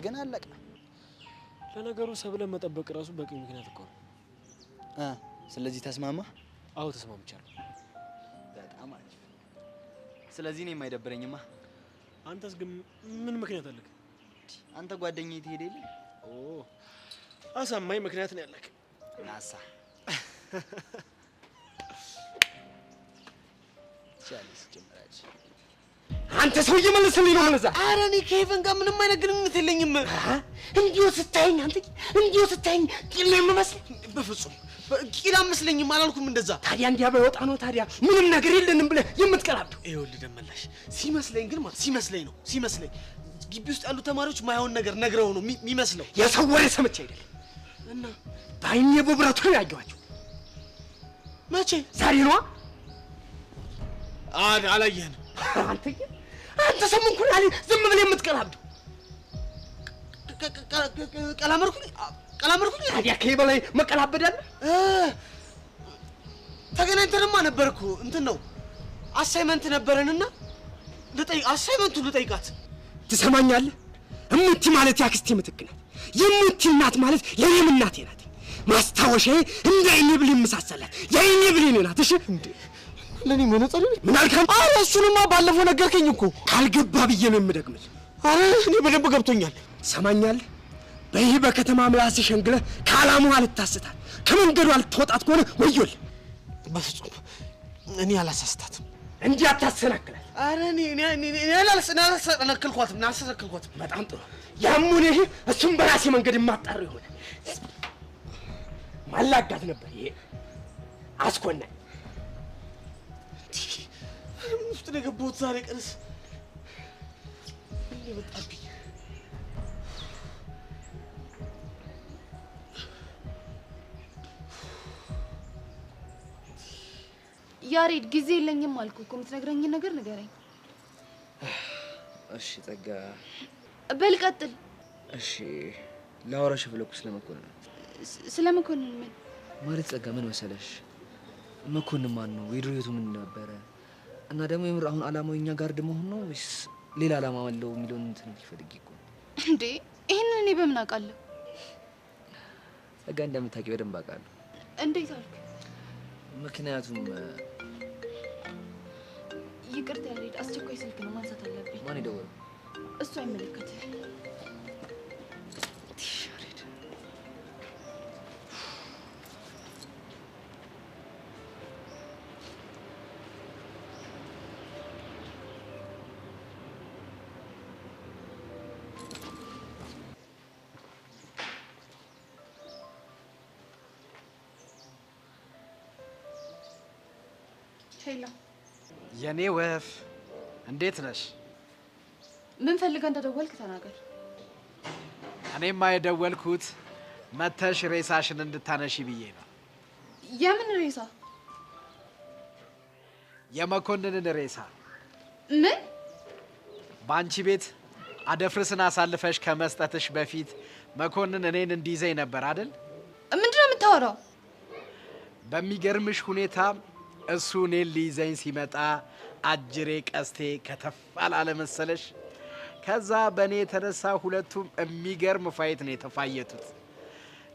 ግን አለቀ።
ለነገሩ ሰብለን መጠበቅ ራሱ በቂ ምክንያት እኮ ነው።
ስለዚህ ተስማማ?
አዎ ተስማምቻለሁ።
በጣም አሪፍ። ስለዚህ እኔም አይደብረኝማ።
አንተስ ግን ምን ምክንያት አለክ?
አንተ ጓደኛዬ ትሄድ የለ?
ኦ አሳማኝ ምክንያት ነው ያለክ።
ናሳ
ትችያለሽ ጀምራች።
አንተ ሰውዬ መልስልኝ ነው የምልህ።
ኧረ እኔ ከሄቨን ጋር ምንም አይነት ግንኙነት የለኝም። እንዲሁ ስታየኝ አንተ እንዲሁ ስታየኝ ቂል ነው የምመስል? በፍጹም ቂል አትመስለኝም አላልኩም እንደዛ።
ታዲያ እንዲያ ባይወጣ ነው ታዲያ ምንም ነገር የለንም ብለህ የምትቀላብደው?
ይኸውልህ ደመላሽ፣ ሲመስለኝ ግን ማለት ሲመስለኝ ነው ሲመስለኝ ግቢ ውስጥ ያሉ ተማሪዎች ማይሆን ነገር ነግረው ነው የሚመስለው።
የሰው ወሬ ሰምቼ አይደለም
እና
በዓይኔ በብረቱ ነው ያየኋቸው።
መቼ?
ዛሬ ነዋ።
አላየህንም?
አንተዬ አንተ ሰሞኑን አለ ዝም ብለህ የምትቀላብደው።
ቀላመርኩኝ ቀላመርኩኝ።
ታዲያ ከዚህ በላይ መቀላበድ አለ?
ተገናኝተንማ ነበር እኮ እንትን ነው assignment ነበረንና ልጠይቅ assignment ኡን ልጠይቃት።
ትሰማኛለህ? እሙቲ ማለት ያክስቴ ምትክ ናት። የእሙቲ እናት ማለት የኔም እናቴ ናት። ማስታወሻዬ እንደ ዓይኔ ብሌን የምሳሳላት የዓይኔ ብሌን ናት። እሺ
እንዴ ለኔ መነጽር
ምን አልክ?
ኧረ እሱንማ ባለፈው ነገርከኝ እኮ።
ካልገባ ብዬ ነው የምደግምልህ።
ኧረ እኔ በደንብ ገብቶኛል።
ትሰማኛለህ? በይህ በከተማ ምላስ ሸንግለህ ከዓላማዋ ልታስታት ከመንገዷ ልትወጣት ከሆነ ወዮልህ።
በፍጹም እኔ አላሳስታትም።
እንዲህ አታሰናክላት።
ኧረ እኔ እኔ እኔ አላሰናክልኳትም አላሰናክልኳትም።
በጣም ጥሩ። ያም ሆነ ይህ እሱም በራሴ መንገድ የማጣረው ይሆናል። ማላጋት ነበር ይሄ አስኮናኝ።
ምን ውስጥ ነው የገባሁት ዛሬ? ቀንስ ምን የመጣብኝ?
ያሬድ ጊዜ የለኝም አልኩህ እኮ። የምትነግረኝን ነገር ንገረኝ።
እሺ ጸጋ፣
በል ቀጥል።
እሺ ላወራሽ የፈለኩት ስለ መኮንን ነው።
ስለ መኮንን ምን
ማለት? ጸጋ ምን መሰለሽ፣ መኮንን ማን ነው? የድሮ ህይወቱ ምን ነበረ? እና ደግሞ የምር አሁን አላማው የኛ ጋርድ መሆን ነው ወይስ ሌላ አላማ አለው የሚለውን እንትን ፈልጌ እኮ ነው።
እንዴ ይሄንን እኔ በምን አውቃለሁ?
ጸጋ እንደምታውቂ በደንብ አውቃለሁ።
እንዴት አልክ?
ምክንያቱም
ይቅርታ ያሬድ፣ አስቸኳይ ስልክ ነው ማንሳት አለብኝ።
ማን የደወለው?
እሱ አይመለከትህም። Hello
የኔ ወፍ እንዴት ነሽ?
ምን ፈልገህ እንደደወልክ ተናገር።
እኔማ የደወልኩት መተሽ ሬሳሽን እንድታነሺ ብዬ ነው።
የምን ሬሳ?
የመኮንንን ሬሳ።
ምን?
በአንቺ ቤት አደፍርስን አሳልፈሽ ከመስጠትሽ በፊት መኮንን እኔን እንዲይዘኝ ነበር አይደል?
ምንድነው የምታወራው?
በሚገርምሽ ሁኔታ እሱ እኔን ሊይዘኝ ሲመጣ አጅሬ ቀስቴ ከተፍ አላለ መሰለሽ። ከዛ በእኔ የተነሳ ሁለቱም የሚገርም fight ነው የተፋየቱት።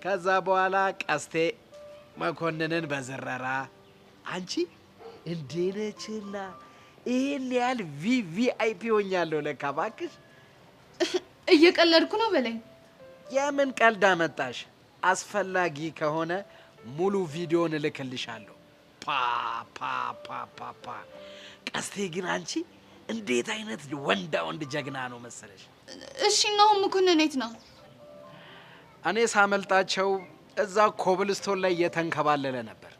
ከዛ በኋላ ቀስቴ መኮንንን በዝረራ አንቺ እንዴ ነችና ይሄን ያህል VVIP ሆኛለሁ ለካ። እባክሽ
እየቀለድኩ ነው በለኝ።
የምን ቀልድ አመጣሽ? አስፈላጊ ከሆነ ሙሉ ቪዲዮን እልክልሻለሁ። ፓ ፓ ፓ ፓ ፓ። ቀስቴ ግን አንቺ እንዴት አይነት ወንዳ ወንድ ጀግና ነው መሰለሽ።
እሺ እና አሁን መኮንን የት ነው?
እኔ ሳመልጣቸው እዛ ኮብልስቶን ላይ እየተንከባለለ ነበር።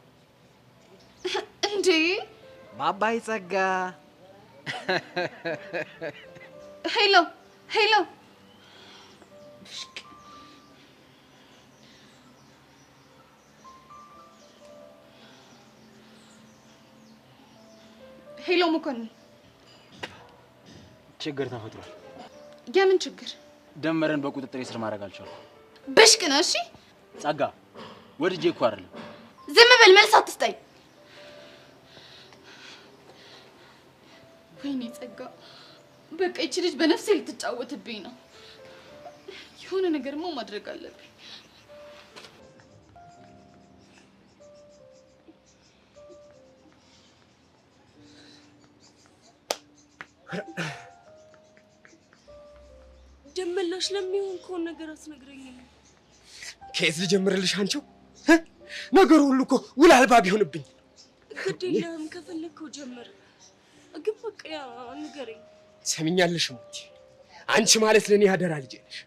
እንዴ
ባባይ ጸጋ።
Hello hello። Hello መኮንን፣
ችግር ተፈጥሯል።
የምን ችግር?
ደመረን በቁጥጥሬ ስር ማድረግ አልቻልኩም።
ብሽቅ ነው። እሺ
ጸጋ፣ ወድጄ እኮ አይደለም።
ዝም በል፣ መልስ አትስጠኝ። ወይኔ ጸጋ፣ በቃ ይቺ ልጅ በነፍሴ ልትጫወትብኝ ነው። የሆነ ነገርማ ማድረግ አለብኝ።
ደመላሽ ለሚሆን ከሆነ ነገር አትነግረኝም?
ከየት ልጀምርልሽ አንቺው? ነገሩ ሁሉ እኮ ውል አልባ ቢሆንብኝ።
ግድ የለህም፣ ከፈለግከው ጀምር። ግን በቃ ንገረኝ።
ሰሚኛለሽ ሙቲ፣ አንቺ ማለት ለኔ አደራ ልጄ ነሽ።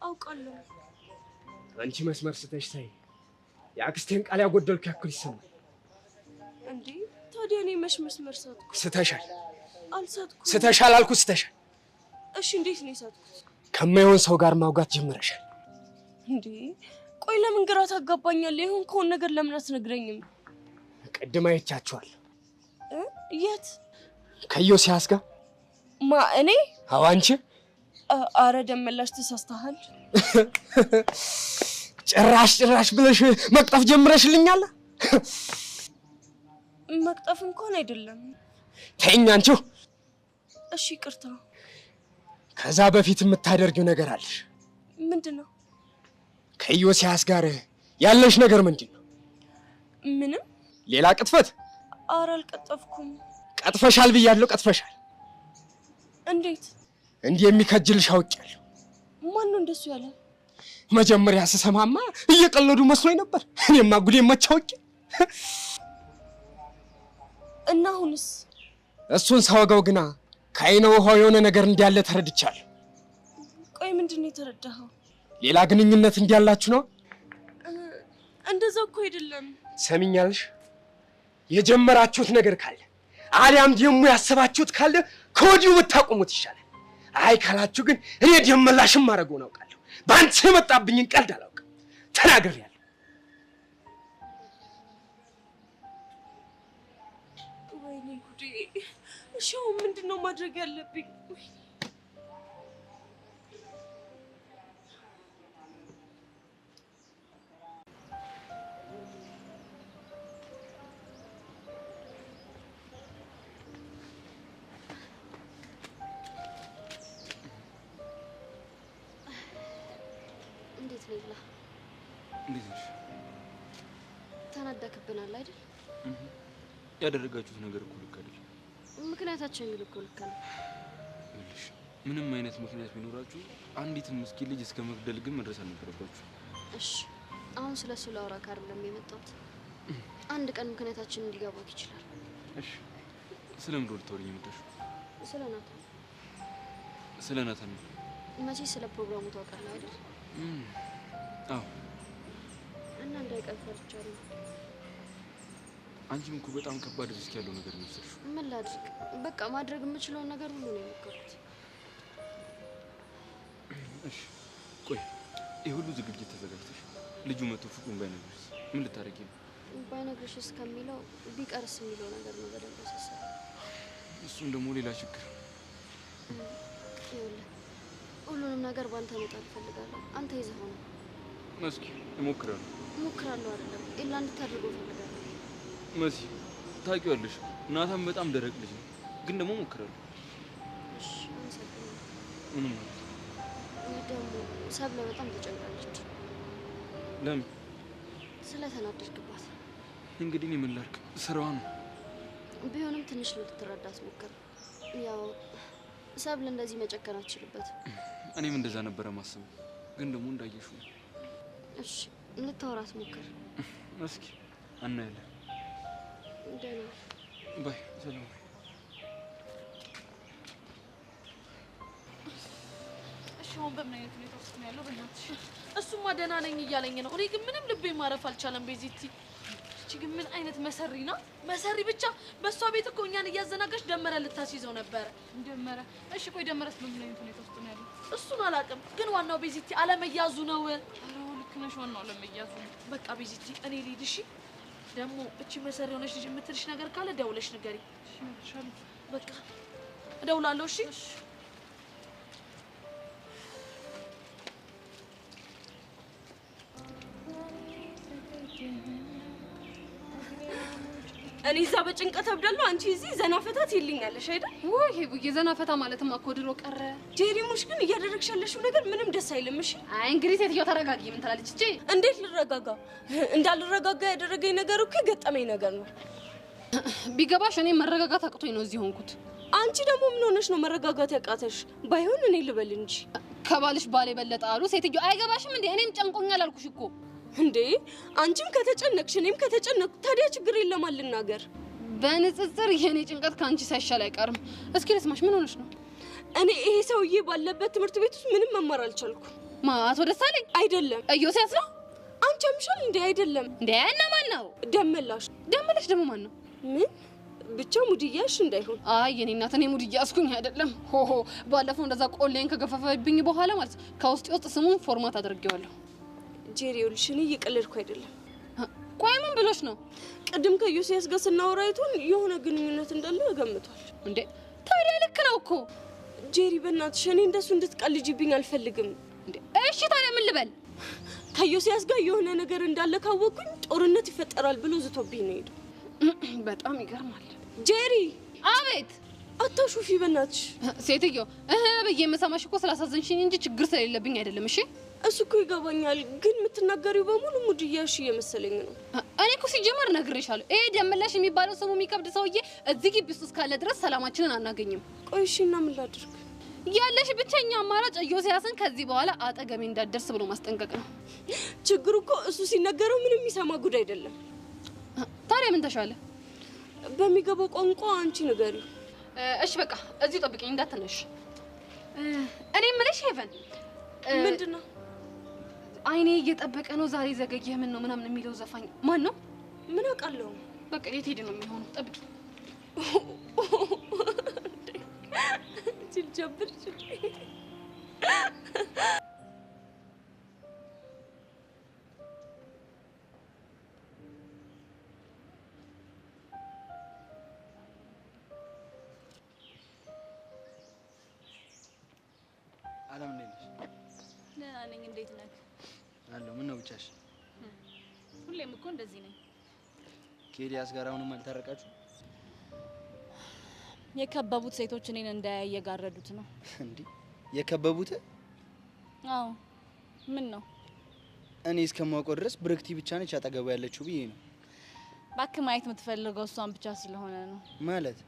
አውቃለሁ።
አንቺ መስመር ስተሽ ሳይ የአክስቴን ቃል ያጎደልኩ ያክል ይሰማል።
እንዴ ታዲያ እኔ መች መስመር ሳትኩ?
ስተሻል።
አልሳትኩም።
ስተሻል አልኩ፣ ስተሻል።
እሺ እንዴት ነው የሳትኩት?
ከማይሆን ሰው ጋር ማውጋት ጀምረሻል።
እንዴ ቆይ ለምን ግራ ታጋባኛለህ? የሆንከውን ነገር ለምን አትነግረኝም?
ቅድም አይቻችኋለሁ።
የት?
ከዮሲያስ ጋር።
ማ እኔ?
አዎ አንቺ።
አረ ደመላሽ ተሳስተሃል።
ጭራሽ ጭራሽ ብለሽ መቅጠፍ ጀምረሽልኛል።
መቅጠፍ እንኳን አይደለም።
ተይኝ አንቺው።
እሺ ይቅርታ።
ከዛ በፊት የምታደርጊው ነገር አለሽ።
ምንድን ነው?
ከኢዮስያስ ጋር ያለሽ ነገር ምንድን ነው?
ምንም።
ሌላ ቅጥፈት?
ኧረ አልቀጠፍኩም።
ቀጥፈሻል ብያለሁ፣ ቀጥፈሻል።
እንዴት?
እንዲህ የሚከጅልሽ አውቄያለሁ።
ማን ነው እንደሱ ያለ?
መጀመሪያ ስሰማማ እየቀለዱ መስሎኝ ነበር። እኔማ ጉዴን መች አውቄ።
እና አሁንስ?
እሱን ሳወጋው ግና ከዓይነ ውሃው የሆነ ነገር እንዳለ ተረድቻለሁ።
ቆይ ምንድን ነው የተረዳኸው?
ሌላ ግንኙነት እንዳላችሁ ነው?
እንደዛ እኮ አይደለም።
ሰሚኛለሽ? የጀመራችሁት ነገር ካለ አሊያም ደግሞ ያሰባችሁት ካለ ከወዲሁ ብታቆሙት ይሻላል። አይ ካላችሁ ግን እኔ ደመላሽም ማድረገውን አውቃለሁ። በአንቺ የመጣብኝን ቀልድ አላውቅም። ተናግሬያለሁ።
ወይኔ ጉዴ! እሺ አሁን ምንድን ነው ማድረግ ያለብኝ?
እንዴት ነው ይላ?
እንዴት ነሽ?
ተናደክብናል አይደል?
ያደረጋችሁት ነገር እኮ ልክ አይደለም።
ምክንያታችን ግን እኮ ልክ ነው።
ይኸውልሽ ምንም አይነት ምክንያት ቢኖራችሁ አንዲትን ምስኪን ልጅ እስከ መግደል ግን መድረስ አልነበረባችሁ።
እሺ አሁን ስለሱ ላወራክ አይደለም የመጣሁት። አንድ ቀን ምክንያታችን እንዲገባክ ይችላል።
እሺ ስለምን ልታወሪኝ የመጣሽው?
ስለ ናታን።
ስለ ናታን?
መቼ ስለ ፕሮግራሙ ታውቃለህ አይደል?
አዎ።
እና እንዳይቀር ፈርቻለሁ።
አንቺም እኮ በጣም ከባድ risk ያለው ነገር ነው የወሰድሽው።
ምን ላድርግ? በቃ ማድረግ የምችለውን ነገር ሁሉ ነው የሞከርኩት።
እሺ ቆይ ይህ ሁሉ ዝግጅት ተዘጋጅተሽ ልጁ መጥቶ ፍቅሩን ባይነግርሽ ምን ልታደርጊ ነው?
ባይነግርሽስ ከሚለው ቢቀርስ የሚለው ነገር ነው በደንብ ያሳሰበኝ።
እሱም ደግሞ ሌላ ችግር።
ይኸውልህ ሁሉንም ነገር በአንተ መጣል እፈልጋለሁ። አንተ ይዘኸው ነው።
እስኪ እሞክራለሁ።
እሞክራለሁ አይደለም ኤላ እንድታደርገው እፈልጋለሁ።
መሲ ታውቂዋለሽ፣ ናታን በጣም ደረቅ ልጅ ነው፣ ግን ደግሞ እሞክራለሁ።
እሺ አመሰግናለሁ።
ምንም ማለት
ደግሞ ሰብለ በጣም ተጨንቃለች።
ለምን?
ስለተናደድክባት።
እንግዲህ እኔ ምን ላድርግ፣ ስራዋ ነው።
ቢሆንም ትንሽ ልትረዳት ሞክር። ያው ሰብለ እንደዚህ መጨከን አትችልበትም።
እኔም እንደዛ ነበረ ማስበው፣ ግን ደግሞ እንዳየሽው ነው።
እሺ ልታወራት ሞክር።
እስኪ አናያለን።
ደህና
bye። ሰላም።
እሺ አሁን በምን አይነት ሁኔታ ውስጥ ነው ያለው? በእናትሽ እሱማ ደህና ነኝ እያለኝ ነው። እኔ ግን ምንም ልቤ ማረፍ አልቻለም። ቤዚቲ እቺ ግን ምን አይነት መሰሪ ናት? መሰሪ ብቻ። በእሷ ቤት እኮ እኛን እያዘናጋች ደመረ ልታስይዘው ነበረ። ደመረ? እሺ ቆይ ደመረስ በምን አይነት ሁኔታ ውስጥ ነው ያለው? እሱን አላውቅም፣ ግን ዋናው ቤዚቲ አለመያዙ ነው። ኧረ ልክ ነሽ፣ ዋናው አለመያዙ ነው። በቃ ቤዚቲ እኔ ልሂድ። እሺ ደግሞ እቺ መሰሪ የሆነች ልጅ የምትልሽ ነገር ካለ ደውለሽ ንገሪኝ። እሺ በቃ እደውላለሁ። እሺ
እኔ እዛ በጭንቀት አብዳለሁ፣ አንቺ እዚህ ዘና ፈታ ትይልኛለሽ አይደል?
ውይ ቡዬ ዘና ፈታ ማለትማ እኮ ድሮ ቀረ።
ጄሪሙሽ ግን እያደረግሽ ያለሽው ነገር ምንም ደስ አይልም። እሺ
አይ እንግዲህ ሴትዮ ተረጋጊ። ምን ትላለች እቺ?
እንዴት ልረጋጋ? እንዳልረጋጋ ያደረገኝ ነገር እኮ የገጠመኝ ነገር ነው።
ቢገባሽ እኔ መረጋጋት አቅቶኝ ነው እዚህ ሆንኩት።
አንቺ ደግሞ ምን ሆነሽ ነው መረጋጋት ያቃተሽ? ባይሆን እኔ ልበል እንጂ
ከባልሽ ባል የበለጠ አሉ ሴትዮ። አይገባሽም እንዴ? እኔም ጨንቆኛል አልኩሽ እኮ።
እንዴ አንቺም ከተጨነቅሽ እኔም ከተጨነቅኩ ታዲያ ችግር የለም አልናገር።
በንጽጽር የኔ ጭንቀት ካንቺ ሳይሻል አይቀርም። እስኪ ልስማሽ፣ ምን ሆነሽ ነው?
እኔ ይሄ ሰውዬ ባለበት ትምህርት ቤት ውስጥ ምንም መማር አልቻልኩም።
ማ አቶ ደሳለኝ?
አይደለም።
ኢዮስያስ ነው?
አንቺ አምሻል እንዴ? አይደለም።
እንዴ እና ማን ነው?
ደመላሽ።
ደመላሽ ደግሞ ማን ነው?
ምን ብቻ mood እያልሽ እንዳይሆን።
አይ የኔ እናት፣ እኔ mood እያስኩኝ አይደለም። ሆሆ ባለፈው እንደዛ ቆሌን ከገፈፈብኝ በኋላ ማለት ከውስጥ ውስጥ ስሙን format አድርጌዋለሁ።
ጄሪ ይኸውልሽ፣ እኔ እየቀለድኩ አይደለም።
ቆይ ምን ብሎሽ ነው?
ቅድም ከዮሴስ ጋር ስናወራ አይቶን የሆነ ግንኙነት እንዳለ ገምቷል።
እንዴ ታዲያ ልክ ነው እኮ
ጄሪ። በእናትሽ እኔ እንደሱ እንድትቀልጂብኝ አልፈልግም።
እንዴ እሺ ታዲያ ምን ልበል?
ከዮሴስ ጋር የሆነ ነገር እንዳለ ካወቅኩኝ ጦርነት ይፈጠራል ብሎ ዝቶብኝ ነው የሄደው።
በጣም ይገርማል።
ጄሪ።
አቤት።
አታሹፊ በእናትሽ።
ሴትዮ እህ ብዬ የምሰማሽ እኮ ስላሳዘንሽኝ እንጂ ችግር ስለሌለብኝ አይደለም። እሺ
እሱ እኮ ይገባኛል፣ ግን የምትናገሪው በሙሉ mood እያልሽ እየመሰለኝ ነው።
እኔ እኮ ሲጀመር ነግሬሻለሁ። ይሄ ደመላሽ የሚባለው ስሙ የሚከብድ ሰውዬ እዚህ ግቢ ውስጥ እስካለ ድረስ ሰላማችንን አናገኝም።
ቆይ እሺ፣ እና ምን ላድርግ?
ያለሽ ብቸኛ አማራጭ ኢዮስያስን ከዚህ በኋላ አጠገቤ እንዳትደርስ ብሎ ማስጠንቀቅ ነው።
ችግሩ እኮ እሱ ሲነገረው ምንም የሚሰማ ጉድ አይደለም።
ታዲያ ምን ተሻለ?
በሚገባው ቋንቋ አንቺ ንገሪው።
እሺ በቃ እዚሁ ጠብቂኝ እንዳትነሽ። እኔ የምልሽ ሄቨን፣
ምንድን ነው
አይኔ እየጠበቀ ነው ዛሬ ዘገየህ ምን ነው ምናምን የሚለው ዘፋኝ ማን ነው?
ምን አውቃለሁ።
በቃ የት ሄደ ነው የሚሆነው? ጠብቂ።
ጅል
አለም እንዴት ነሽ?
ደህና ነኝ። እንዴት ነህ?
አለሁ። ምን ነው ብቻሽ?
ሁሌም እኮ እንደዚህ ነኝ።
ከኤልያስ ጋር አሁንም አልታረቃችሁ?
የከበቡት ሴቶች እኔን እንዳያይ እየጋረዱት ነው።
እንዴ የከበቡት?
አዎ። ምን ነው?
እኔ እስከማውቀው ድረስ ብርክቲ ብቻ ነች አጠገቡ ያለችው ብዬ ነው።
እባክህ ማየት የምትፈልገው እሷን ብቻ ስለሆነ ነው።
ማለት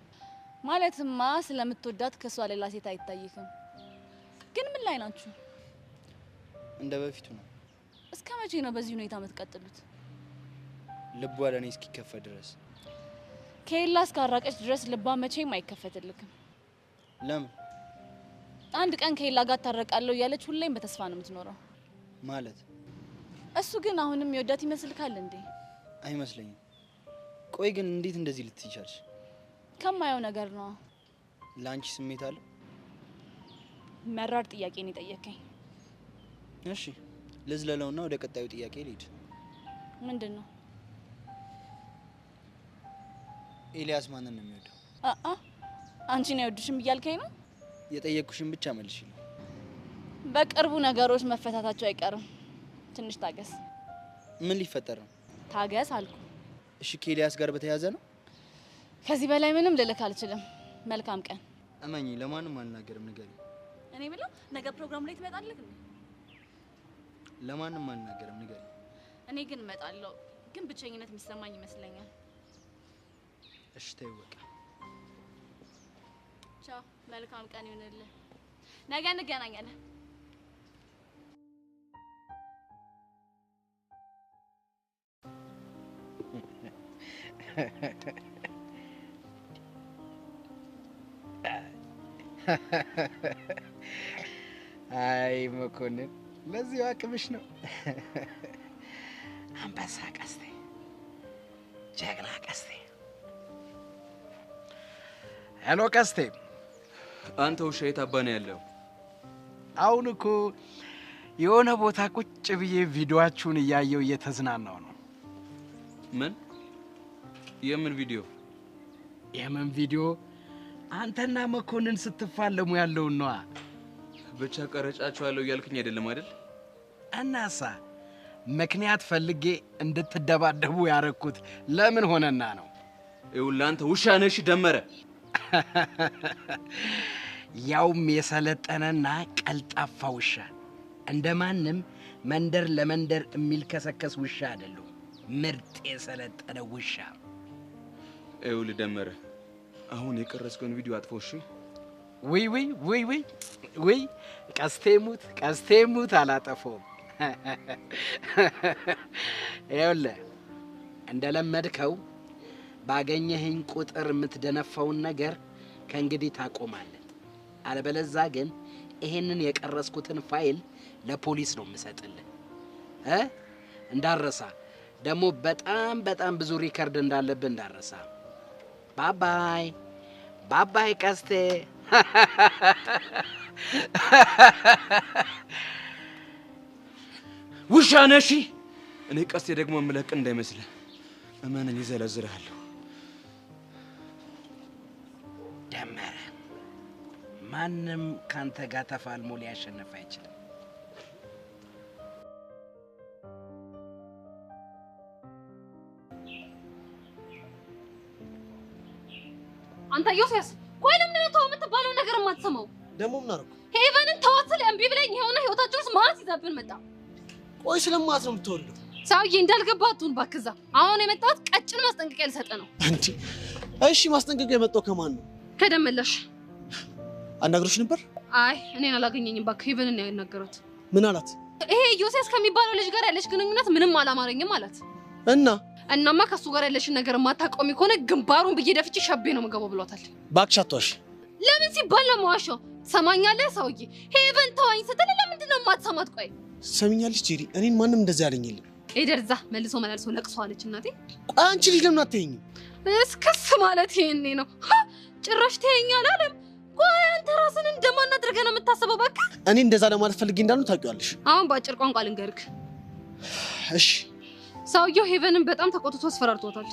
ማለትማ ስለምትወዳት ከሷ ሌላ ሴት አይታይክም። ግን ምን ላይ ናችሁ?
እንደ በፊቱ ነው።
እስከ መቼ ነው በዚህ ሁኔታ የምትቀጥሉት?
ልቧ ለእኔ እስኪከፈት ድረስ።
ከኤላ እስካራቀች ድረስ ልቧ መቼም አይከፈትልክም።
ለምን?
አንድ ቀን ከኤላ ጋር ታረቃለሁ እያለች ሁሌም በተስፋ ነው የምትኖረው።
ማለት
እሱ ግን አሁንም የወዳት ይመስልካል እንዴ?
አይመስለኝም። ቆይ ግን እንዴት እንደዚህ ልትይ ቻልሽ?
ከማየው ነገር ነው።
ለአንቺ ስሜት አለው?
መራር ጥያቄ ነው የጠየከኝ።
እሺ ልዝለለውና ወደ ቀጣዩ ጥያቄ ልሂድ።
ምንድን ነው?
ኤልያስ ማንን ነው የሚወደው?
አአ አንቺን አይወድሽም እያልከኝ ነው?
የጠየቅኩሽን ብቻ መልሽልኝ።
በቅርቡ ነገሮች መፈታታቸው አይቀርም። ትንሽ ታገስ።
ምን ሊፈጠር ነው?
ታገስ አልኩ።
እሺ ከኤልያስ ጋር በተያያዘ ነው?
ከዚህ በላይ ምንም ልልክ አልችልም። መልካም ቀን።
እመኚ፣ ለማንም አልናገርም። ንገሪኝ።
እኔ ብለው ነገ ፕሮግራም ላይ ትመጣለህ እንዴ?
ለማንም አልናገርም። ንገሪኝ።
እኔ ግን እመጣለሁ፣ ግን ብቸኝነት የሚሰማኝ ይመስለኛል።
እሺ ተይው በቃ።
ቻው፣ መልካም ቀን ይሁንልህ። ነገ እንገናኛለን።
አይ መኮንን፣ ለዚሁ አቅምሽ ነው። አንበሳ ቀስቴ፣ ጀግና ቀስቴ። Hello ቀስቴ፣
አንተ ውሻ የት አባ ነው ያለው?
አሁን እኮ የሆነ ቦታ ቁጭ ብዬ ቪዲዮአችሁን እያየው እየተዝናናው ነው።
ምን? የምን ቪዲዮ?
የምን ቪዲዮ? አንተና መኮንን ስትፋለሙ ያለውን ነዋ።
ብቻ ቀረጫችኋለሁ እያልክኝ አይደለም አይደል?
እናሳ ምክንያት ፈልጌ እንድትደባደቡ ያረኩት ለምን ሆነና ነው?
ይኸውልህ አንተ ውሻ ነሽ ደመረ።
ያውም የሰለጠነና ቀልጣፋ ውሻ፣ እንደማንም መንደር ለመንደር የሚልከሰከስ ውሻ አይደለም። ምርጥ የሰለጠነ ውሻ።
ይኸውልህ ደመረ፣ አሁን የቀረጽከውን ቪዲዮ አጥፎ። እሺ?
ውይ ውይ ውይ ውይ ውይ፣ ቀስቴ ሙት ቀስቴ ሙት፣ አላጠፋውም። ይኸውልህ እንደለመድከው ባገኘኸኝ ቁጥር የምትደነፋውን ነገር ከእንግዲህ ታቆማለህ። አለበለዛ ግን ይሄንን የቀረስኩትን ፋይል ለፖሊስ ነው የምሰጥልህ እ እንዳረሳ ደግሞ በጣም በጣም ብዙ record እንዳለብህ እንዳረሳ። Bye bye bye bye ቀስቴ።
ውሻ ነሽ። እኔ ቀስቴ ደግሞ የምለቅ እንዳይመስልህ፣ እመነኝ፣ እዘረዝርሃለሁ።
ደመረ፣ ማንም ካንተ ጋር ተፋልሞ ሊያሸንፍ አይችልም።
አንተ ዮሴፍ፣ ቆይ ለምንድን ነው ተው የምትባለው ነገር የማትሰማው?
ደግሞ ምን አደረኩ?
ሄቨንን ተዋት ስል እምቢ ብለኝ ይኸውና ህይወታችን ውስጥ መዓት ይዛብን መጣ።
ቆይ ስለማት ነው የምትወልደው?
ሰውዬ እንዳልገባ አትሁን እባክህ። እዛ አሁን የመጣሁት ቀጭን ማስጠንቀቂያ ልሰጥህ ነው።
እንዴ እሺ፣ ማስጠንቀቂያ የመጣው ከማን ነው?
ከደመለሽ።
አናግሮሽ ነበር?
አይ እኔን አላገኘኝም እባክህ፣ ሄቨንን ነው ያናገራት።
ምን አላት?
ይሄ ዮሴፍ ከሚባለው ልጅ ጋር ያለሽ ግንኙነት ምንም አላማረኝም አላት።
እና
እናማ ከሱ ጋር ያለሽን ነገር የማታቆሚ ከሆነ ግንባሩን ብዬ ደፍቼ ሸቤ ነው የምገባው ብሏታል።
እባክሽ አትዋሽ።
ለምን ሲባል ነው የማዋሸው? ትሰማኛለህ ሰውዬ፣ ሄቨን ተዋኝ ስትል ለምንድን ነው የማትሰማት? ቆይ
ትሰሚኛለሽ ጄሪ፣ እኔን ማንም እንደዚህ ያለኝ የለም።
ኤደርዛ መልሶ መላልሶ ለቅሶ አለች እናቴ።
ቆይ አንቺ ልጅ ለምን አትተይኝም?
እስክስ ማለት ይሄኔ ነው። ጭራሽ ተይኛል አለም። ቆይ አንተ ራስን እንደማን አድርገህ ነው የምታስበው? እባክህ
እኔ እንደዛ ለማለት ፈልጌ እንዳልሆነ ታውቂዋለሽ።
አሁን በአጭር ቋንቋ ልንገርክ።
እሺ።
ሰውየው ሄቨንን በጣም ተቆጥቶ አስፈራርቷታል።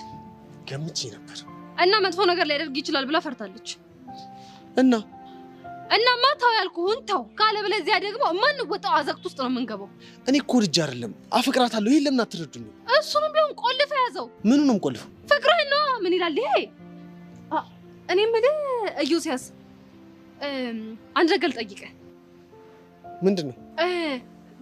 ገምቼ ነበር።
እና መጥፎ ነገር ሊያደርግ ይችላል ብላ ፈርታለች።
እና
እናማ ተው ያልኩህን ተው፣ ካለበለዚያ ደግሞ የማንወጣው አዘቅት ውስጥ ነው የምንገባው።
እኔ እኮ ልጅ አይደለም አፈቅራታለሁ። ይሄን ለምን አትረዱኝም?
እሱንም ቢሆን ቆልፈህ ያዘው።
ምኑንም ቆልፈው?
ፍቅርህን ነዋ። ምን ይላል ይሄ? እኔ የምልህ ኢዮስያስ፣ አንድ ነገር ልጠይቅህ።
ምንድን ነው?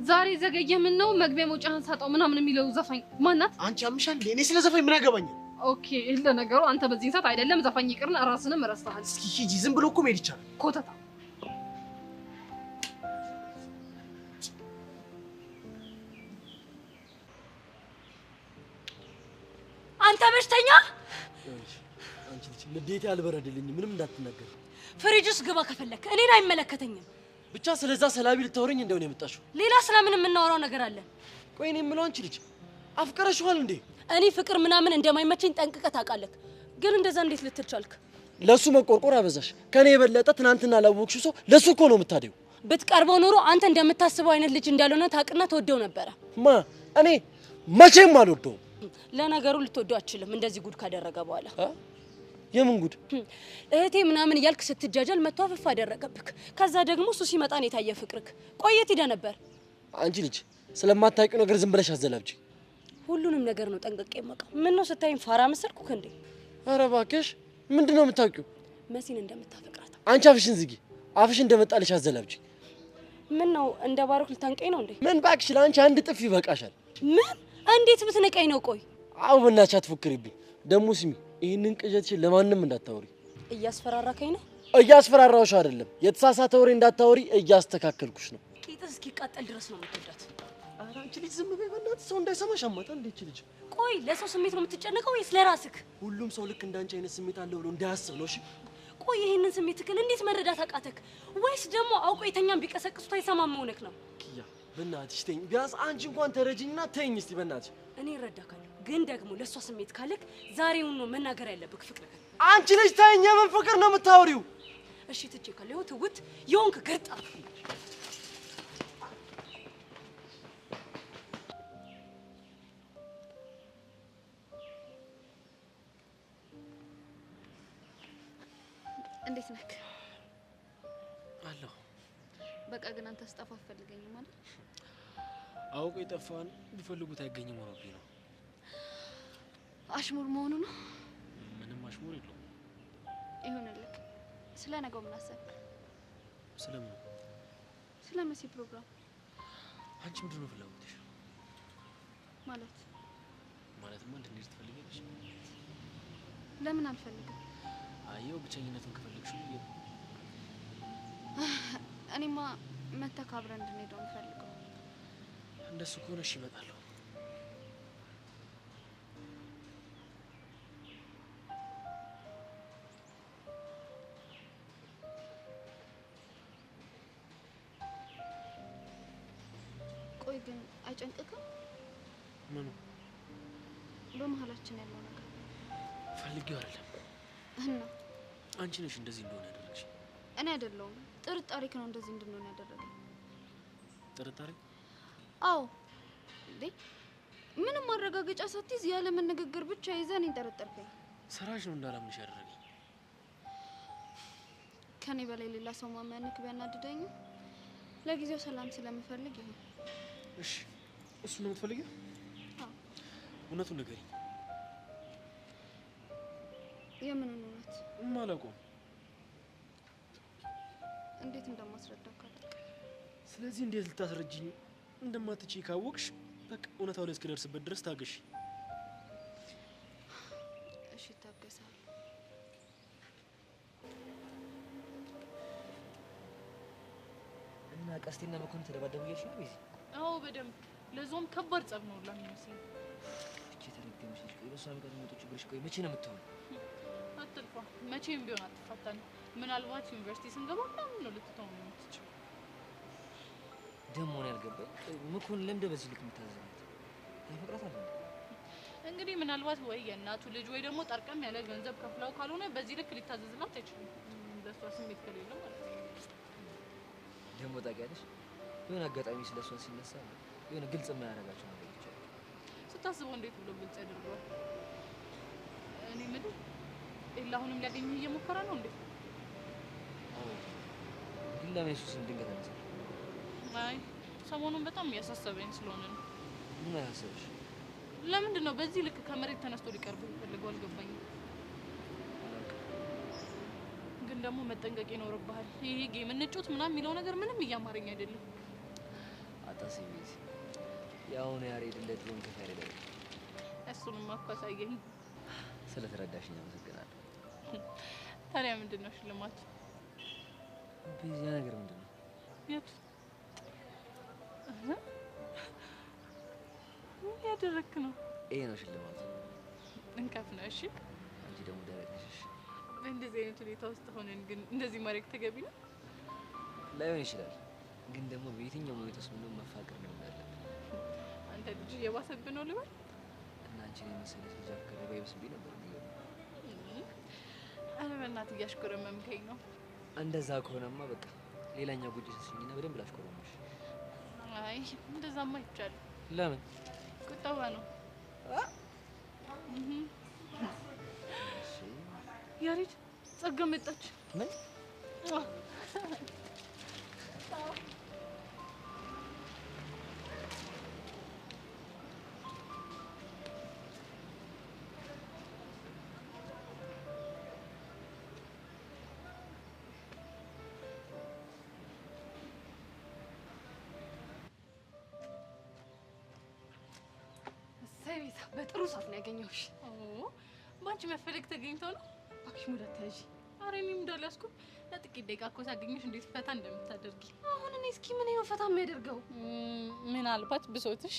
ዛሬ ዘገየህ፣ ምን ነው መግቢያ መውጫህን ሳጣው ምናምን የሚለው ዘፋኝ ማናት?
አንቺ አምሻል። እኔ ስለ ዘፋኝ ምን ያገባኛል?
Okay፣ ለነገሩ አንተ በዚህን ሰዓት አይደለም ዘፋኝ ይቅርና ራስንም ረስተሃል።
እስኪ ሂጂ፣ ዝም ብሎ እኮ መሄድ ይቻላል።
ኮተታ
አንተ በሽተኛ!
አንቺ ልጅ ንዴቴ አልበረደልኝም። ምንም እንዳትናገር።
ፍሪጅ ውስጥ ግባ ከፈለክ፣ እኔን አይመለከተኝም።
ብቻ ስለዛ ሰላቢ ልታወሪኝ እንደሆነ የመጣሽው።
ሌላ ስለምን የምናወራው ነገር አለ?
ቆይ እኔ የምለው አንቺ ልጅ አፍቅረሽዋል እንዴ?
እኔ ፍቅር ምናምን እንደማይመቸኝ ጠንቅቀህ ታውቃለህ። ግን እንደዛ እንዴት ልትል ቻልክ?
ለሱ መቆርቆር አበዛሽ። ከኔ የበለጠ ትናንትና ላወቅሽው ሰው ለሱ እኮ ነው የምታደው።
ብትቀርበው ኖሮ አንተ እንደምታስበው አይነት ልጅ እንዳልሆነ ታውቅና ትወደው ነበረ።
ማ እኔ መቼም አልወደውም።
ለነገሩ ልትወደው አትችልም እንደዚህ ጉድ ካደረገ በኋላ።
የምን ጉድ?
እህቴ ምናምን እያልክ ስትጃጃል መጥቶ አፈፍ አደረገብክ። ከዛ ደግሞ እሱ ሲመጣ ነው የታየ ፍቅርክ። ቆየት ሄደህ ነበር።
አንቺ ልጅ ስለማታውቂው ነገር ዝም ብለሽ አዘላብጂ።
ሁሉንም ነገር ነው ጠንቅቄ የማውቀው። ምን ነው ስታይኝ ፋራ መሰልኩክ እንዴ?
ኧረ እባክሽ ምንድን ነው የምታውቂው?
መሲን እንደምታፈቅራት።
አንቺ አፍሽን ዝጊ። አፍሽ እንደመጣልሽ አዘላብጂ።
ምን ነው እንደ ባሮክ ልታንቀኝ ነው እንዴ?
ምን እባክሽ፣ ለአንቺ አንድ ጥፍ ይበቃሻል።
ምን? እንዴት ብትንቀኝ ነው? ቆይ
አዎ በእናትሽ አትፎክሪብኝ። ደግሞ ስሚ፣ ይህንን ቅዠትሽን ለማንም እንዳታወሪ።
እያስፈራራከኝ ነው?
እያስፈራራሁሽ አይደለም፣ የተሳሳተ ወሬ እንዳታወሪ እያስተካከልኩሽ ነው።
ቂጥህ እስኪቃጠል ድረስ ነው የምትወዳት።
ኧረ አንቺ ልጅ ዝም በይ በእናትሽ፣ ሰው እንዳይሰማሽ አማታ። እንዴ ይህች ልጅ
ቆይ ለሰው ስሜት ነው የምትጨነቀው ወይስ ለራስክ?
ሁሉም ሰው ልክ እንዳንቺ አይነት ስሜት አለው ብሎ እንዳያስብ ነው። እሺ
ቆይ ይህንን ስሜትህን እንዴት መረዳት አቃተክ? ወይስ ደግሞ አውቆ የተኛን ቢቀሰቅሱት አይሰማም መሆንክ ነው?
ኪያ በእናትሽ ተይኝ። ቢያንስ አንቺ እንኳን ተረጂኝና ተይኝ እስቲ በእናትሽ።
እኔ እረዳካለሁ፣ ግን ደግሞ ለእሷ ስሜት ካለክ ዛሬውን ነው መናገር ያለብክ ፍቅርህን።
አንቺ ልጅ ተይኝ። የምን ፍቅር ነው የምታወሪው?
እሺ ትቼ ካለ ይኸው ትውት የሆንክ ግርጣ።
እንዴት ነህ?
አለሁ።
በቃ ግን አንተ ስጠፋ አትፈልገኝም አይደል?
አውቆ የጠፋን ቢፈልጉት አይገኝም ሆኖብኝ ነው።
አሽሙር መሆኑ ነው?
ምንም አሽሙር የለውም።
ይሁንልህ። ስለ ነገው ምን አሰብክ?
ስለምን?
ስለ መሲ ፕሮግራም።
አንቺ ምንድን ነው ፍላጎትሽ?
ማለት
ማለትማ እንድንሄድ ትፈልጊያለሽ?
ለምን አልፈልግም?
አየው ብቸኝነቱን ከፈለግሽው ብዬ ነው።
እኔማ መተህ አብረን እንድንሄድ ነው የምፈልገው።
እንደሱ ከሆነ እሺ እመጣለሁ።
ግን አይጨንቅክም?
ምኑ?
በመሀላችን ያለው ነገር
ፈልጌው አይደለም።
እና
አንቺ ነሽ እንደዚህ እንደሆነ ያደረግሽ።
እኔ አይደለሁም። ጥርጣሬክ ነው እንደዚህ እንድንሆን ያደረገኝ።
ጥርጣሬ?
አዎ። እንዴ ምንም ማረጋገጫ ሳትይዝ ያለምን ንግግር ብቻ ይዘህ እኔን ጠረጠርከኝ።
ስራሽ ነው እንዳላምንሽ ያደረገኝ።
ከኔ በላይ ሌላ ሰው ማመንክ ቢያናድደኝም ለጊዜው ሰላም ስለምፈልግ ይሁን።
እሺ፣ እሱን ነው የምትፈልጊው?
አዎ።
እውነቱን ንገሪኝ።
የምኑን እውነት?
የማላውቀው።
እንዴት እንደማስረዳው ካላውቅም።
ስለዚህ እንዴት ልታስረጂኝ እንደማትችይ ካወቅሽ በቃ እውነታው ላይ እስክደርስበት ድረስ ታገሽ።
እሺ፣ እታገሳለሁ።
እና ቀስቴና መኮንን ተደባደቡ እያልሽ ነው ቤዚ?
አዎ በደንብ። ለዛውም ከባድ ጸብ ነው ሁላ የሚመስለኝ።
እቺ የተረገመች ልጅ፣ ቆይ በሷ ምክንያት የሚመጡ ችግሮች ቆይ መቼ ነው የምትሆነው?
አትልፋ፣ መቼም ቢሆን አትፋታንም። ምናልባት ዩኒቨርሲቲ ስንገባ ምናምን ነው ልትተው የምትችለው።
ደግሞ ነው ያልገባኝ፣ መኮንን ለምንድን በዚህ ልክ የምታዘዝላት? ያፈቅራታል እንዴ?
እንግዲህ ምናልባት ወይ የእናቱ ልጅ ወይ ደግሞ ጠርቀም ያለ ገንዘብ ከፍለው ካልሆነ በዚህ ልክ ሊታዘዝላት አይችልም። ለእሷ ስሜት ከሌለው ማለት ነው።
ደግሞ ታውቂያለሽ፣ የሆነ አጋጣሚ ስለ እሷ ሲነሳ የሆነ ግልጽ የማያደርጋቸው ነገሮች አሉ።
ስታስበው እንዴት ብሎ ግልጽ ያደርገዋል? እኔ የምልህ ኤላ አሁንም ሊያገኝህ እየሞከረ ነው እንዴ?
አዎ፣ ግን ለምን የሱ ስም ድንገት አነሳ?
አይ ሰሞኑን በጣም እያሳሰበኝ ስለሆነ ነው።
ምን አሳሰበሽ?
ለምንድን ነው በዚህ ልክ ከመሬት ተነስቶ ሊቀርብህ የፈለገው? አልገባኝም። ግን ደግሞ መጠንቀቅ ይኖርብሃል። ይሄ game እንጫወት ምናምን የሚለው ነገር ምንም እያማረኝ አይደለም።
አታስቢ ቤዚ፣ የአሁኑ ያሬድ እንደ ድሮ እንከፍ ያሬድ አይደለም።
እሱንማ እኮ አሳየኝ።
ስለተረዳሽኝ አመሰግናለሁ።
ታዲያ ምንድን ነው ሽልማቱ?
ቤዚ፣ ያ ነገር ምንድን ነው?
የቱ? ምን ያደረግክ ነው?
ይሄ ነው ሽልማቱ።
እንከፍ ነው። እሺ፣
አንቺ ደግሞ ደረቅ ነሽ። እሺ፣
በእንደዚህ አይነት ሁኔታ ውስጥ ሆነን ግን እንደዚህ ማድረግ ተገቢ ነው?
ላይሆን ይችላል፣ ግን ደግሞ በየትኛውም ሁኔታ ውስጥ ምንም መፋቀር ነው እንዳለብን።
አንተ ልጅ እየባሰብህ ነው ልበል?
እና አንቺን የመሰለች ልጅ አፍቅሬ ባይብስብኝ ነበር የሚገርመው።
ኧረ በእናትህ እያሽኮረመምከኝ ነው።
እንደዛ ከሆነማ በቃ ሌላኛው ጉጭ ስሽኝና በደንብ ላሽኮረምሽ።
አይ እንደዛማ አይቻልም።
ለምን?
ቁጠባ ነው። ያሬድ ጸጋ መጣች።
ምን?
እሰይ ቤዛ፣ በጥሩ ሰዓት ነው ያገኘሁሽ።
በአንቺ መፈለግ ተገኝቶ ነው።
እባክሽ mood አትያዢ።
ኧረ እኔም እንዳልያዝኩም ለጥቂት ደቂቃ እኮ ሳገኘሽ እንዴት ፈታ እንደምታደርጊ።
አሁን እኔ እስኪ ምን ነው ፈታ የሚያደርገው?
ምናልባት ብሶትሽ።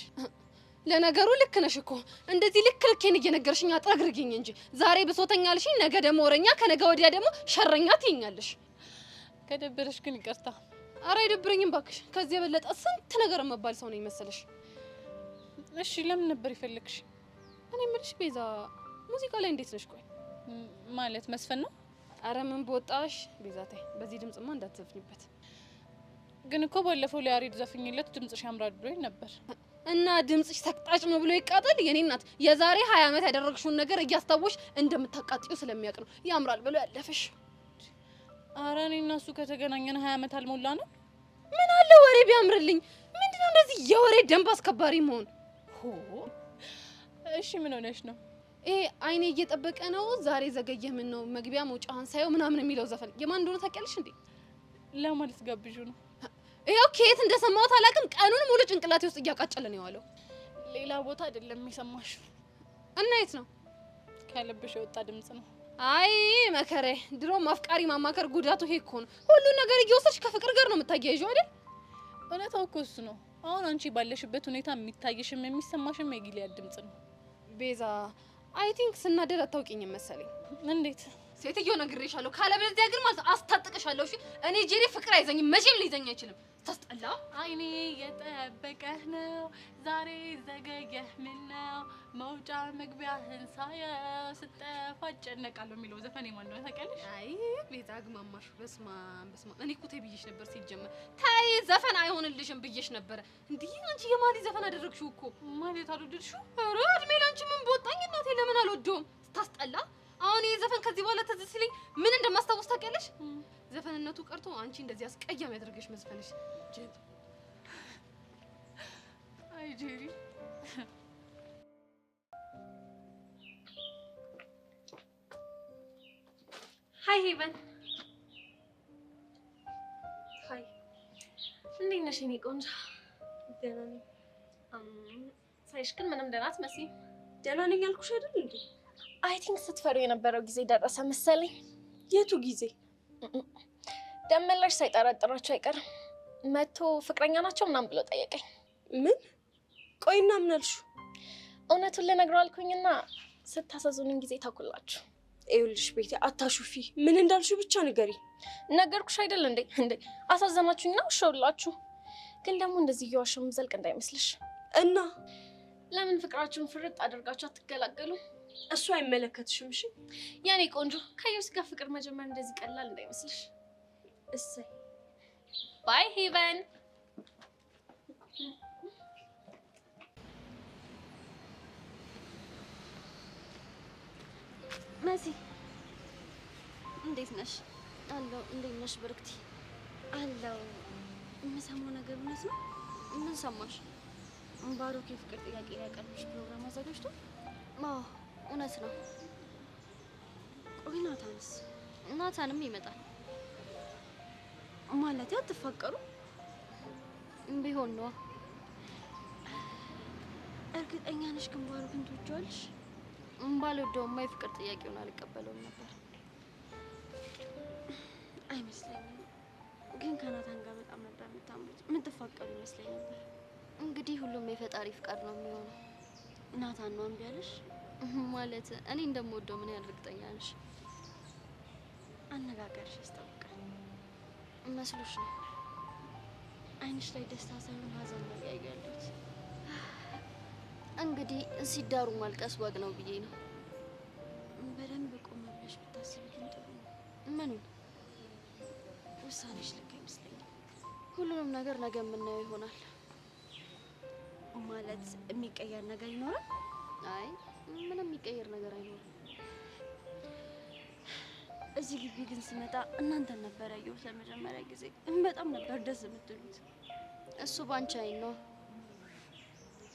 ለነገሩ ልክ ነሽ እኮ እንደዚህ ልክ ልኬን እየነገርሽኝ አጥረግርጊኝ እንጂ ዛሬ ብሶተኛ አልሽኝ፣ ነገ ደግሞ ወረኛ፣ ከነገ ወዲያ ደግሞ ሸረኛ ትይኛለሽ።
ከደበረሽ ግን ይቅርታ።
ኧረ አይደብረኝም እባክሽ። ከዚህ የበለጠ ስንት ነገር መባል ሰው ነው የመሰለሽ።
እሺ ለምን ነበር የፈለግሽ?
እኔ የምልሽ ቤዛ፣ ሙዚቃ ላይ እንዴት ነሽ? ቆይ
ማለት መስፈን ነው?
አረ ምን በወጣሽ ቤዛ፣ ተይ በዚህ ድምጽማ እንዳትዘፍኝበት።
ግን እኮ ባለፈው ለያሬድ ዘፍኝለት ድምጽሽ ያምራል ብሎኝ ነበር።
እና ድምጽሽ ሰቅጣጭ ነው ብሎ ይቃጠል? የኔ እናት የዛሬ 20 ዓመት ያደረግሽውን ነገር እያስታወሽ እንደምታቃጥዩ ስለሚያውቅ ነው ያምራል ብሎ ያለፈሽ።
አረ እኔ እና እሱ ከተገናኘን 20 ዓመት አልሞላ ነው።
ምን አለ ወሬ ቢያምርልኝ። ምንድነው እንደዚህ የወሬ ደንብ አስከባሪ መሆን?
ሆ እሺ ምን ሆነሽ ነው?
ይሄ አይኔ እየጠበቀ ነው ዛሬ ዘገየህ፣ ምን ነው መግቢያ መውጫህን ሳየው ምናምን የሚለው ዘፈን የማን እንደሆነ ታውቂያለሽ እንዴ?
ለማን ልትጋብዢው ነው?
ይኸው ከየት እንደሰማሁት አላውቅም። ቀኑን ሙሉ ጭንቅላቴ ውስጥ እያቃጨለ ነው የዋለው።
ሌላ ቦታ አይደለም የሰማሽው።
እና የት ነው?
ከልብሽ የወጣ ድምጽ ነው።
አይ መከሬ፣ ድሮ ማፍቃሪ ማማከር ጉዳቱ ይሄ እኮ ነው። ሁሉን ነገር እየወሰድሽ ከፍቅር ጋር ነው የምታያይዥው አይደል?
እውነታው እኮ እሱ ነው። አሁን አንቺ ባለሽበት ሁኔታ የሚታይሽም የሚሰማሽም የጊሊያድ ድምጽ ነው።
ቤዛ፣ I think ስናደድ አታውቂኝም መሰለኝ።
እንዴት?
ሴትዮ ነግሬሻለሁ። ካለበለዚያ ግን ማለት አስታጥቅሻለሁ። እሺ እኔ ጄሪ ፍቅር አይዘኝም፣ መቼም ሊይዘኝ አይችልም። ታስጠላ።
አይኔ የጠበቀህ ነው ዛሬ ዘገየህ፣ ምነው መውጫ መግቢያህን ሳየው ስጠፋ እጨነቃለሁ የሚለው ዘፈን የማን ነው ታውቂያለሽ?
አይ ቤዛ አግማማሽ። በስመ አብ በስመ አብ። እኔ እኮ ተይ ብዬሽ ነበር ሲጀመር። ተይ ዘፈን አይሆንልሽም ብዬሽ ነበረ። እንዲህ አንቺ የማሊ ዘፈን አደረግሽው እኮ።
ማለት አልወደድሽው?
ኧረ እድሜ ላንቺ ምን በወጣኝ እናቴ፣ ለምን አልወደውም? ስታስጠላ። አሁን ይሄ ዘፈን ከዚህ በኋላ ትዝ ሲለኝ ምን እንደማስታውስ ታውቂያለሽ? ዘፈንነቱ ቀርቶ አንቺ እንደዚህ አስቀያሚ ያደረገሽ መዝፈንሽ። ጅል።
አይ ጄሪ
Hi ሄቨን።
Hi፣
እንዴት ነሽ የኔ ቆንጆ?
ደህና ነኝ።
ሳይሽ ግን ምንም ደህና አትመስይም።
ደህና ነኝ አልኩሽ አይደል እንዴ?
I think ስትፈሪው የነበረው ጊዜ ደረሰ መሰለኝ።
የቱ ጊዜ?
ደመላሽ ሳይጠረጥራቸው አይቀርም። መቶ ፍቅረኛ ናቸው ምናምን ብሎ ጠየቀኝ።
ምን? ቆይና ምን አልሽው?
እውነቱን ልነግረው አልኩኝና ስታሳዝኑኝ ጊዜ ታኩላችሁ።
ይኸውልሽ ቤቴ አታሹፊ። ምን እንዳልሽው ብቻ ንገሪ።
ነገርኩሽ አይደል እንዴ? እንዴ አሳዘናችሁኝና ውሸውላችሁ። ግን ደግሞ እንደዚህ እየዋሸሁ የምዘልቅ እንዳይመስልሽ።
እና
ለምን ፍቅራችሁን ፍርጥ አድርጋችሁ አትገላገሉ?
እሱ አይመለከትሽም። እሺ
የኔ ቆንጆ፣ ከዮሲ ጋር ፍቅር መጀመር እንደዚህ ቀላል እንዳይመስልሽ።
እሰይ።
Bye ሄቨን።
መሲ እንዴት ነሽ? አለሁ። እንዴት ነሽ ብርክቲ? አለሁ። የምሰማው ነገር እውነት ነው? ምን ሰማሽ? ባሮክ የፍቅር ጥያቄ ሊያቀርብሽ ፕሮግራም አዘጋጅቶ? አዎ እውነት ነው። ቆይ ናታንስ? ናታንም ይመጣል። ማለት አትፋቀሩ? ቢሆን ነዋ። እርግጠኛ ነሽ ግን ባሮክን ትወጂዋለሽ? ባልወደውማ የፍቅር ጥያቄውን አልቀበለውም ነበር። አይመስለኝም። ግን ከናታን ጋር በጣም ነበር የምታምሩት። የምትፋቀሩ ይመስለኝ ነበር። እንግዲህ ሁሉም የፈጣሪ ፍቃድ ነው የሚሆነው። ናታን ነው እምቢ አለሽ? ማለት እኔ እንደምወደው ምን ያህል እርግጠኛ ነሽ? አነጋገርሽ ያስታውቃል። መስሎሽ ነው? ዓይንሽ ላይ ደስታ ሳይሆን ሀዘን ነው እያየሁ ያለሁት። እንግዲህ ሲዳሩ ማልቀስ ወግ ነው ብዬ ነው። በደንብ ቆም ብለሽ ብታስቢ ግን ጥሩ ነው። ምኑን? ውሳኔሽ ልክ አይመስለኝም። ሁሉንም ነገር ነገ የምናየው ይሆናል። ማለት የሚቀየር ነገር ይኖራል? አይ ምንም የሚቀየር ነገር አይኖርም። እዚህ ግቢ ግን ስመጣ እናንተን ነበር ያየሁት ለመጀመሪያ ጊዜ። በጣም ነበር ደስ የምትሉት። እሱ ባንቺ አይን ነው።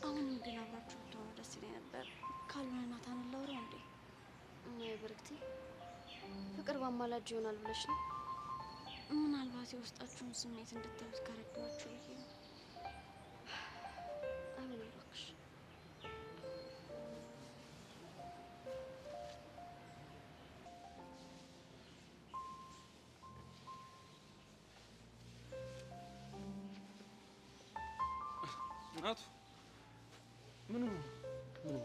አሁንም ግን አብራችሁ ብትሆኑ ደስ ይለኝ ነበር። ካልሆነ ናታንን ላውራው እንዴ? አይ ብርክቲ፣ ፍቅር ባማላጅ ይሆናል ብለሽ ነው? ምናልባት የውስጣችሁን ስሜት እንድታዩት ከረዳኋችሁ ብዬ ነው። አይሆንም እባክሽ።
ናቱ ምን ምን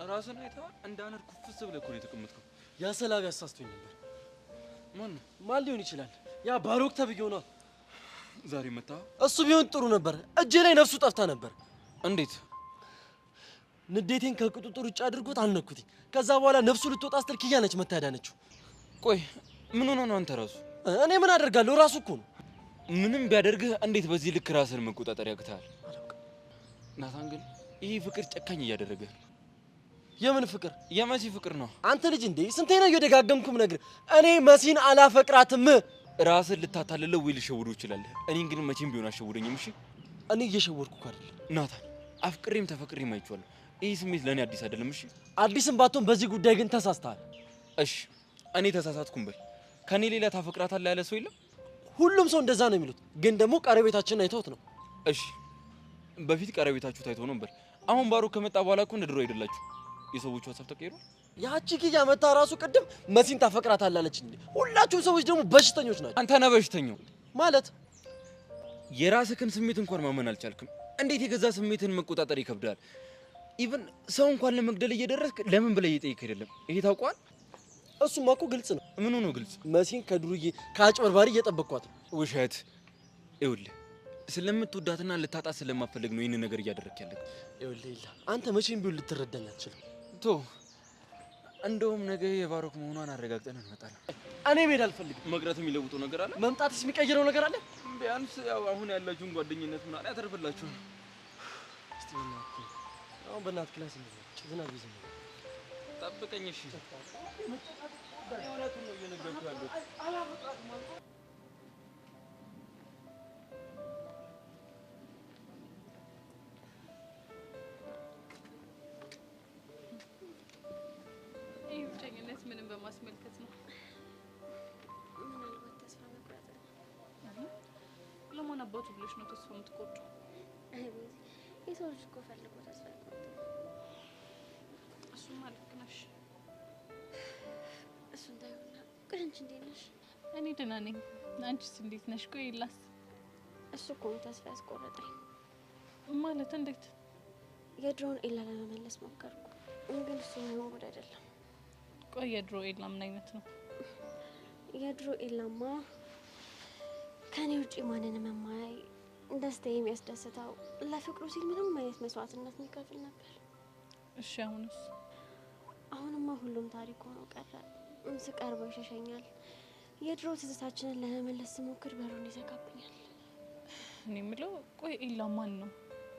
ራስን አይተዋል? እንደ አነር ኩፍስ ብለህ እኮ ነው የተቀመጥከው።
ያ ሰላቢ አሳስቶኝ ነበር።
ማን ነው?
ማን ሊሆን ይችላል? ያ ባሮክ ተብዬው ነው።
ዛሬ መጣ።
እሱ ቢሆን ጥሩ ነበር። እጄ ላይ ነፍሱ ጠፍታ ነበር።
እንዴት?
ንዴቴን ከቁጥጥር ውጭ አድርጎት አልነኩትኝ። ከዛ በኋላ ነፍሱ ልትወጣ ስትል ኪያ ነች መታ ያዳነችው።
ቆይ ምን ሆኖ ነው አንተ ራሱ?
እኔ ምን አደርጋለሁ? ራሱ እኮ ነው።
ምንም ቢያደርግህ እንዴት በዚህ ልክ ራስህን መቆጣጠር ያቅትሃል? ናታን ግን ይህ ፍቅር ጨካኝ እያደረገህ ነው።
የምን ፍቅር?
የመሲ ፍቅር ነው።
አንተ ልጅ እንዴ ስንቴ ነው እየደጋገምኩም ነግር፣ እኔ መሲን አላፈቅራትም።
ራስህን ልታታልለው ወይ ልሸውደው ይችላል። እኔን ግን መቼም ቢሆን አሸውደኝም። እሺ
እኔ እየሸወድኩህ እኮ አይደለም
ናታን፣ አፍቅሬም ተፈቅሬም አይቼዋለሁ። ይህ ስሜት ለእኔ አዲስ አይደለም። እሺ
አዲስም ባትሆን በዚህ ጉዳይ ግን ተሳስተሃል።
እሺ እኔ ተሳሳትኩም በል። ከኔ ሌላ ታፈቅራታለህ ያለ ሰው የለም?
ሁሉም ሰው እንደዛ ነው የሚሉት፣ ግን ደግሞ ቀረቤታችንን አይተውት ነው።
እሺ በፊት ቀረቤታችሁ ታይቶ ነው በል። አሁን ባሮክ ከመጣ በኋላ እኮ እንደ ድሮ አይደላችሁ። የሰዎቹ ሀሳብ ተቀይሯል።
ያቺ ኪያ መታ ራሱ ቅድም መሲን ታፈቅራታለህ አለችኝ። ሁላችሁም ሰዎች ደግሞ በሽተኞች ናቸው።
አንተ ነህ በሽተኛው።
ማለት
የራስህን ስሜት እንኳን ማመን አልቻልክም። እንዴት የገዛ ስሜትን መቆጣጠር ይከብዳል? Even ሰው እንኳን ለመግደል እየደረስክ ለምን ብለህ እየጠየቅህ አይደለም። ይሄ ታውቀዋል።
እሱማ እኮ ግልጽ ነው።
ምኑ ነው ግልጽ?
መሲን ከዱርዬ ከአጭበርባሪ እየጠበቅኳት ነው።
ውሸት። ይኸውልህ ስለምትወዳትና ልታጣት ስለማፈልግ ነው ይህንን ነገር እያደረግክ ያለህ።
ይኸውልህ ኤላ፣ አንተ መቼም ቢሆን ልትረዳኝ አትችልም።
ቶ እንደውም ነገ የባሮክ መሆኗን አረጋግጠን እንመጣለን።
እኔ መሄድ አልፈልግም።
መቅረት የሚለውጠው ነገር አለ?
መምጣትስ የሚቀይረው ነገር አለ?
ቢያንስ ያው አሁን ያላችሁን ጓደኝነት ምናምን ያተርፍላችኋል።
እስቲ በእናትህ አሁን በእናትህ class እንሂድ። ዝናብ ይዘንባል።
ጠብቀኝ እሺ። እውነቱን ነው እየነገርኩህ ያለሁት።
ይህ ብቸኝነት ምንም በማስመልከት ነው።
ምናልባት ተስፋ መቁረጥ ነው።
ለማን አባቱ ብለሽ ነው ተስፋ የምትቆርጪው?
አይ ቤዚ፣ የሰው ልጅ እኮ ፈልጎ ተስፋ አይቆርጥም።
እሱማ ልክ ነሽ።
እሱን ታይሆና፣ ቆይ አንቺ እንዴት ነሽ?
እኔ ደህና ነኝ። አንቺስ እንዴት ነሽ? ቆይ ኤላስ?
እሱ እኮ ነው ተስፋ ያስቆረጠኝ።
ማለት እንዴት?
የድሮውን ኤላ ለመመለስ ሞከርኩ፣ ግን እሱ የሚሆን ጉድ አይደለም።
ቆይ የድሮ ኤላ ምን አይነት ነው?
የድሮ ኤላማ ከኔ ውጪ ማንንም የማያይ፣ ደስታዬ የሚያስደስተው፣ ለፍቅሩ ሲል ምንም አይነት መስዋዕትነት የሚከፍል ነበር።
እሺ አሁንስ?
አሁንማ ሁሉም ታሪክ ሆኖ ቀረ። ስቀርበው ይሸሸኛል። የድሮ ትዝታችንን ለመመለስ ስሞክር በሩን ይዘጋብኛል።
እኔ የምለው ቆይ ኤላ ማን ነው?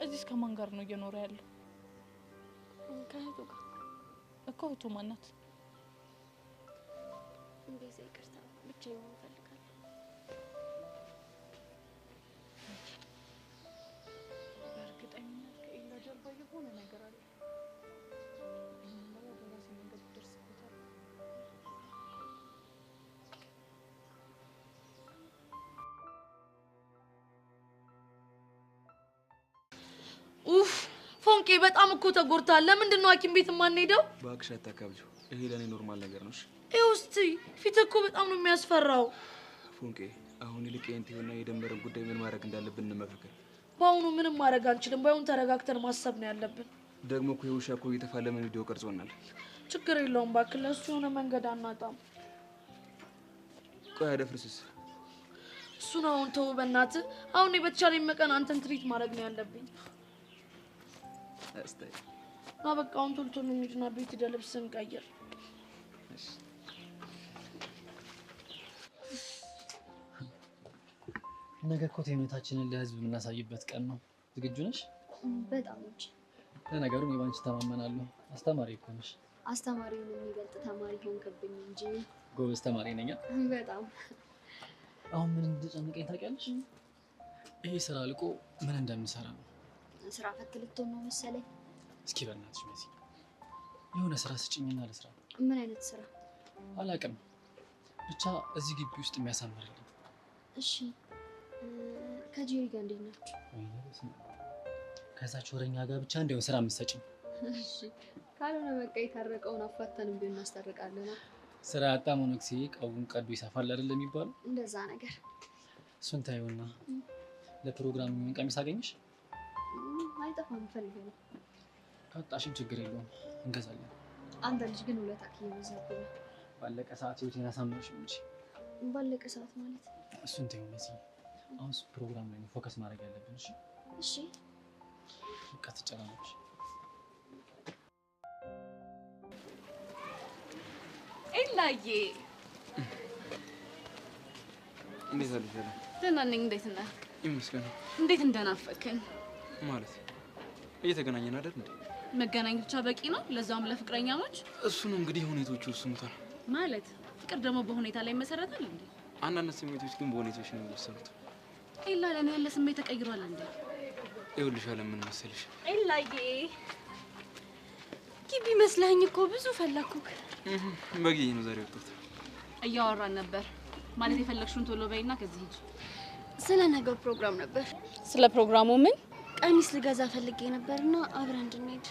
እዚህስ ከማን ጋር ነው እየኖረ ያለው?
ከእህቱ ጋር
እኮ። እህቱ ማን ናት?
ቤዛ ይቅርታ፣ ብቻዬን መሆን እፈልጋለሁ።
በእርግጠኝነት ከኤላ ጀርባ የሆነ ነገር አለ። እኔም ደግሞ በራሴ መንገድ እደርስበታለሁ። ኡፍ ፎንቄ፣ በጣም እኮ ተጎድተሃል። ለምንድን ነው ሐኪም ቤት የማንሄደው?
እባክሽ አታካብጂው። ይሄ ለእኔ normal ነገር ነው። እሺ
ይኸው እስቲ ፊትህ እኮ በጣም ነው የሚያስፈራው።
ፎንቄ፣ አሁን ይልቅ የእንቴውና የደንበርን ጉዳይ ምን ማድረግ እንዳለብን እንመካከር።
በአሁኑ ምንም ማድረግ አንችልም። ባይሆን ተረጋግተን ማሰብ ነው ያለብን።
ደግሞ እኮ የውሻ እኮ እየተፋለመን ቪዲዮ ቀርጾናል።
ችግር የለውም እባክህ፣ ለእሱ የሆነ መንገድ አናጣም።
ቆይ አደፍርስስ?
እሱን አሁን ተው በእናትህ። አሁን እኔ በተቻለኝ መጠን አንተን ትሪት ማድረግ ነው ያለብኝ።
እስታይ
ና በቃ አሁን ቶሎ ቶሎ እንሂድና ቤት ሄደህ ልብስህን ቀይር።
ነገ እኮ ትምህርታችንን ለህዝብ የምናሳይበት ቀን ነው። ዝግጁ ነሽ?
በጣም እንጂ።
ለነገሩ እኔ ባንቺ እተማመናለሁ። አስተማሪ እኮ ነሽ።
አስተማሪውን የሚበልጥ ተማሪ ሆንክብኝ እንጂ።
ጎበዝ ተማሪ ነኝ።
በጣም።
አሁን ምን እንደጨነቀኝ ታውቂያለሽ? ይሄ ስራ አልቆ ምን እንደምሰራ ነው።
ስራ ፈት ልትሆን ነው መሰለኝ።
እስኪ በእናትሽ መሲ የሆነ ስራ ስጭኝና ልስራ።
ምን አይነት ስራ?
አላውቅም፣ ብቻ እዚህ ግቢ ውስጥ የሚያሳምርልኝ።
እሺ ከጄሪ ጋር እንዴት ናችሁ?
ከዛች ወረኛ ጋር ብቻ እንዲያው ስራ የምትሰጭኝ።
እሺ ካልሆነ በቃ የታረቀውን አፋተንም ቢሆን እናስታርቃለን።
ስራ ያጣ መነኩሴ ቀቡን ቀዶ ይሰፋል አይደል የሚባለው?
እንደዛ ነገር።
እሱን ታዩና ለፕሮግራም የሚሆን ቀሚስ አገኘሽ?
አይጠፋም፣ ፈልጌ ነው።
ካጣሽም ችግር የለውም እንገዛለን።
አንተ ልጅ ግን ውለታክ እየበዛብህ ነው።
ባለቀ ሰዓት ህይወቴን አሳምረሽም እንጂ።
ባለቀ ሰዓት ማለት?
እሱን ተይው መሲ፣ አሁን ፕሮግራም ላይ ነው focus ማድረግ ያለብን። እሺ
እሺ።
በቃ ትጨናነቅሽ።
ኤላዬ
እንዴት አለሽ?
ደህና ነኝ። እንዴት ነህ?
ይመስገን።
እንዴት እንደናፈቅከኝ።
ማለት እየተገናኘን አይደል እንዴ?
መገናኘት ብቻ በቂ ነው? ለዛውም ለፍቅረኛሞች።
እሱ ነው እንግዲህ ሁኔታዎቹ ይወስኑታል።
ማለት ፍቅር ደግሞ በሁኔታ ላይ ይመሰረታል እንዴ?
አንዳንድ ስሜቶች ግን በሁኔታዎች ነው የሚወሰኑት።
ኤላ ለኔ ያለ ስሜት ተቀይሯል እንዴ?
ይኸውልሽ አለም ምን መሰለሽ፣
ኤላዬ ግቢ መስለኸኝ እኮ ብዙ ፈለኩክ።
በጊዜ ነው ዛሬ ወጣሁት።
እያወራን ነበር። ማለት የፈለግሽውን ቶሎ በይና ከዚህ ሂጂ።
ስለ ነገው ፕሮግራም ነበር።
ስለ ፕሮግራሙ ምን?
ቀሚስ ልገዛ ፈልጌ ነበርና አብረን እንድንሄድ።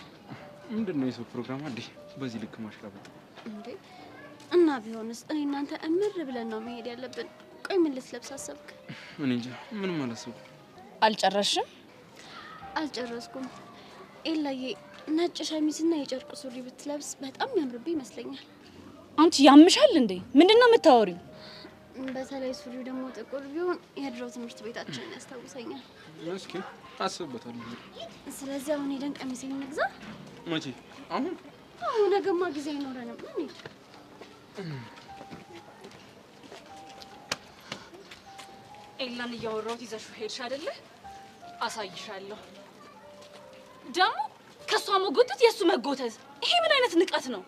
ምንድን ነው የሰው ፕሮግራም አንዴ በዚህ ልክ ማሽቃበጥ
እንዴ? እና ቢሆንስ እኔ እናንተ እምር ብለን ነው መሄድ ያለብን። ቆይ ምን ልትለብስ አሰብክ?
እኔ እንጃ ምንም አላሰብኩም።
አልጨረስሽም?
አልጨረስኩም። ኤላዬ ነጭ ሸሚዝና የጨርቅ ሱሪ ብትለብስ በጣም ያምርብህ ይመስለኛል።
አንቺ ያምሻል እንዴ? ምንድን ነው የምታወሪው?
በተለይ ሱሪው ደግሞ ጥቁር ቢሆን የድሮ ትምህርት ቤታችንን ያስታውሰኛል።
እስኪ አስብበታለሁ።
ስለዚህ አሁን ሄደን ቀሚሴን እንግዛ።
መቼ? አሁን?
አዎ፣ ነገማ ጊዜ አይኖረንም። እንሂድ።
ኤላን እያወራሁት ይዘሽው ሄድሽ አይደለ? አሳይሻለሁ። ደግሞ ከእሷ መጎተት የእሱ መጎተት፣ ይሄ ምን አይነት ንቀት ነው?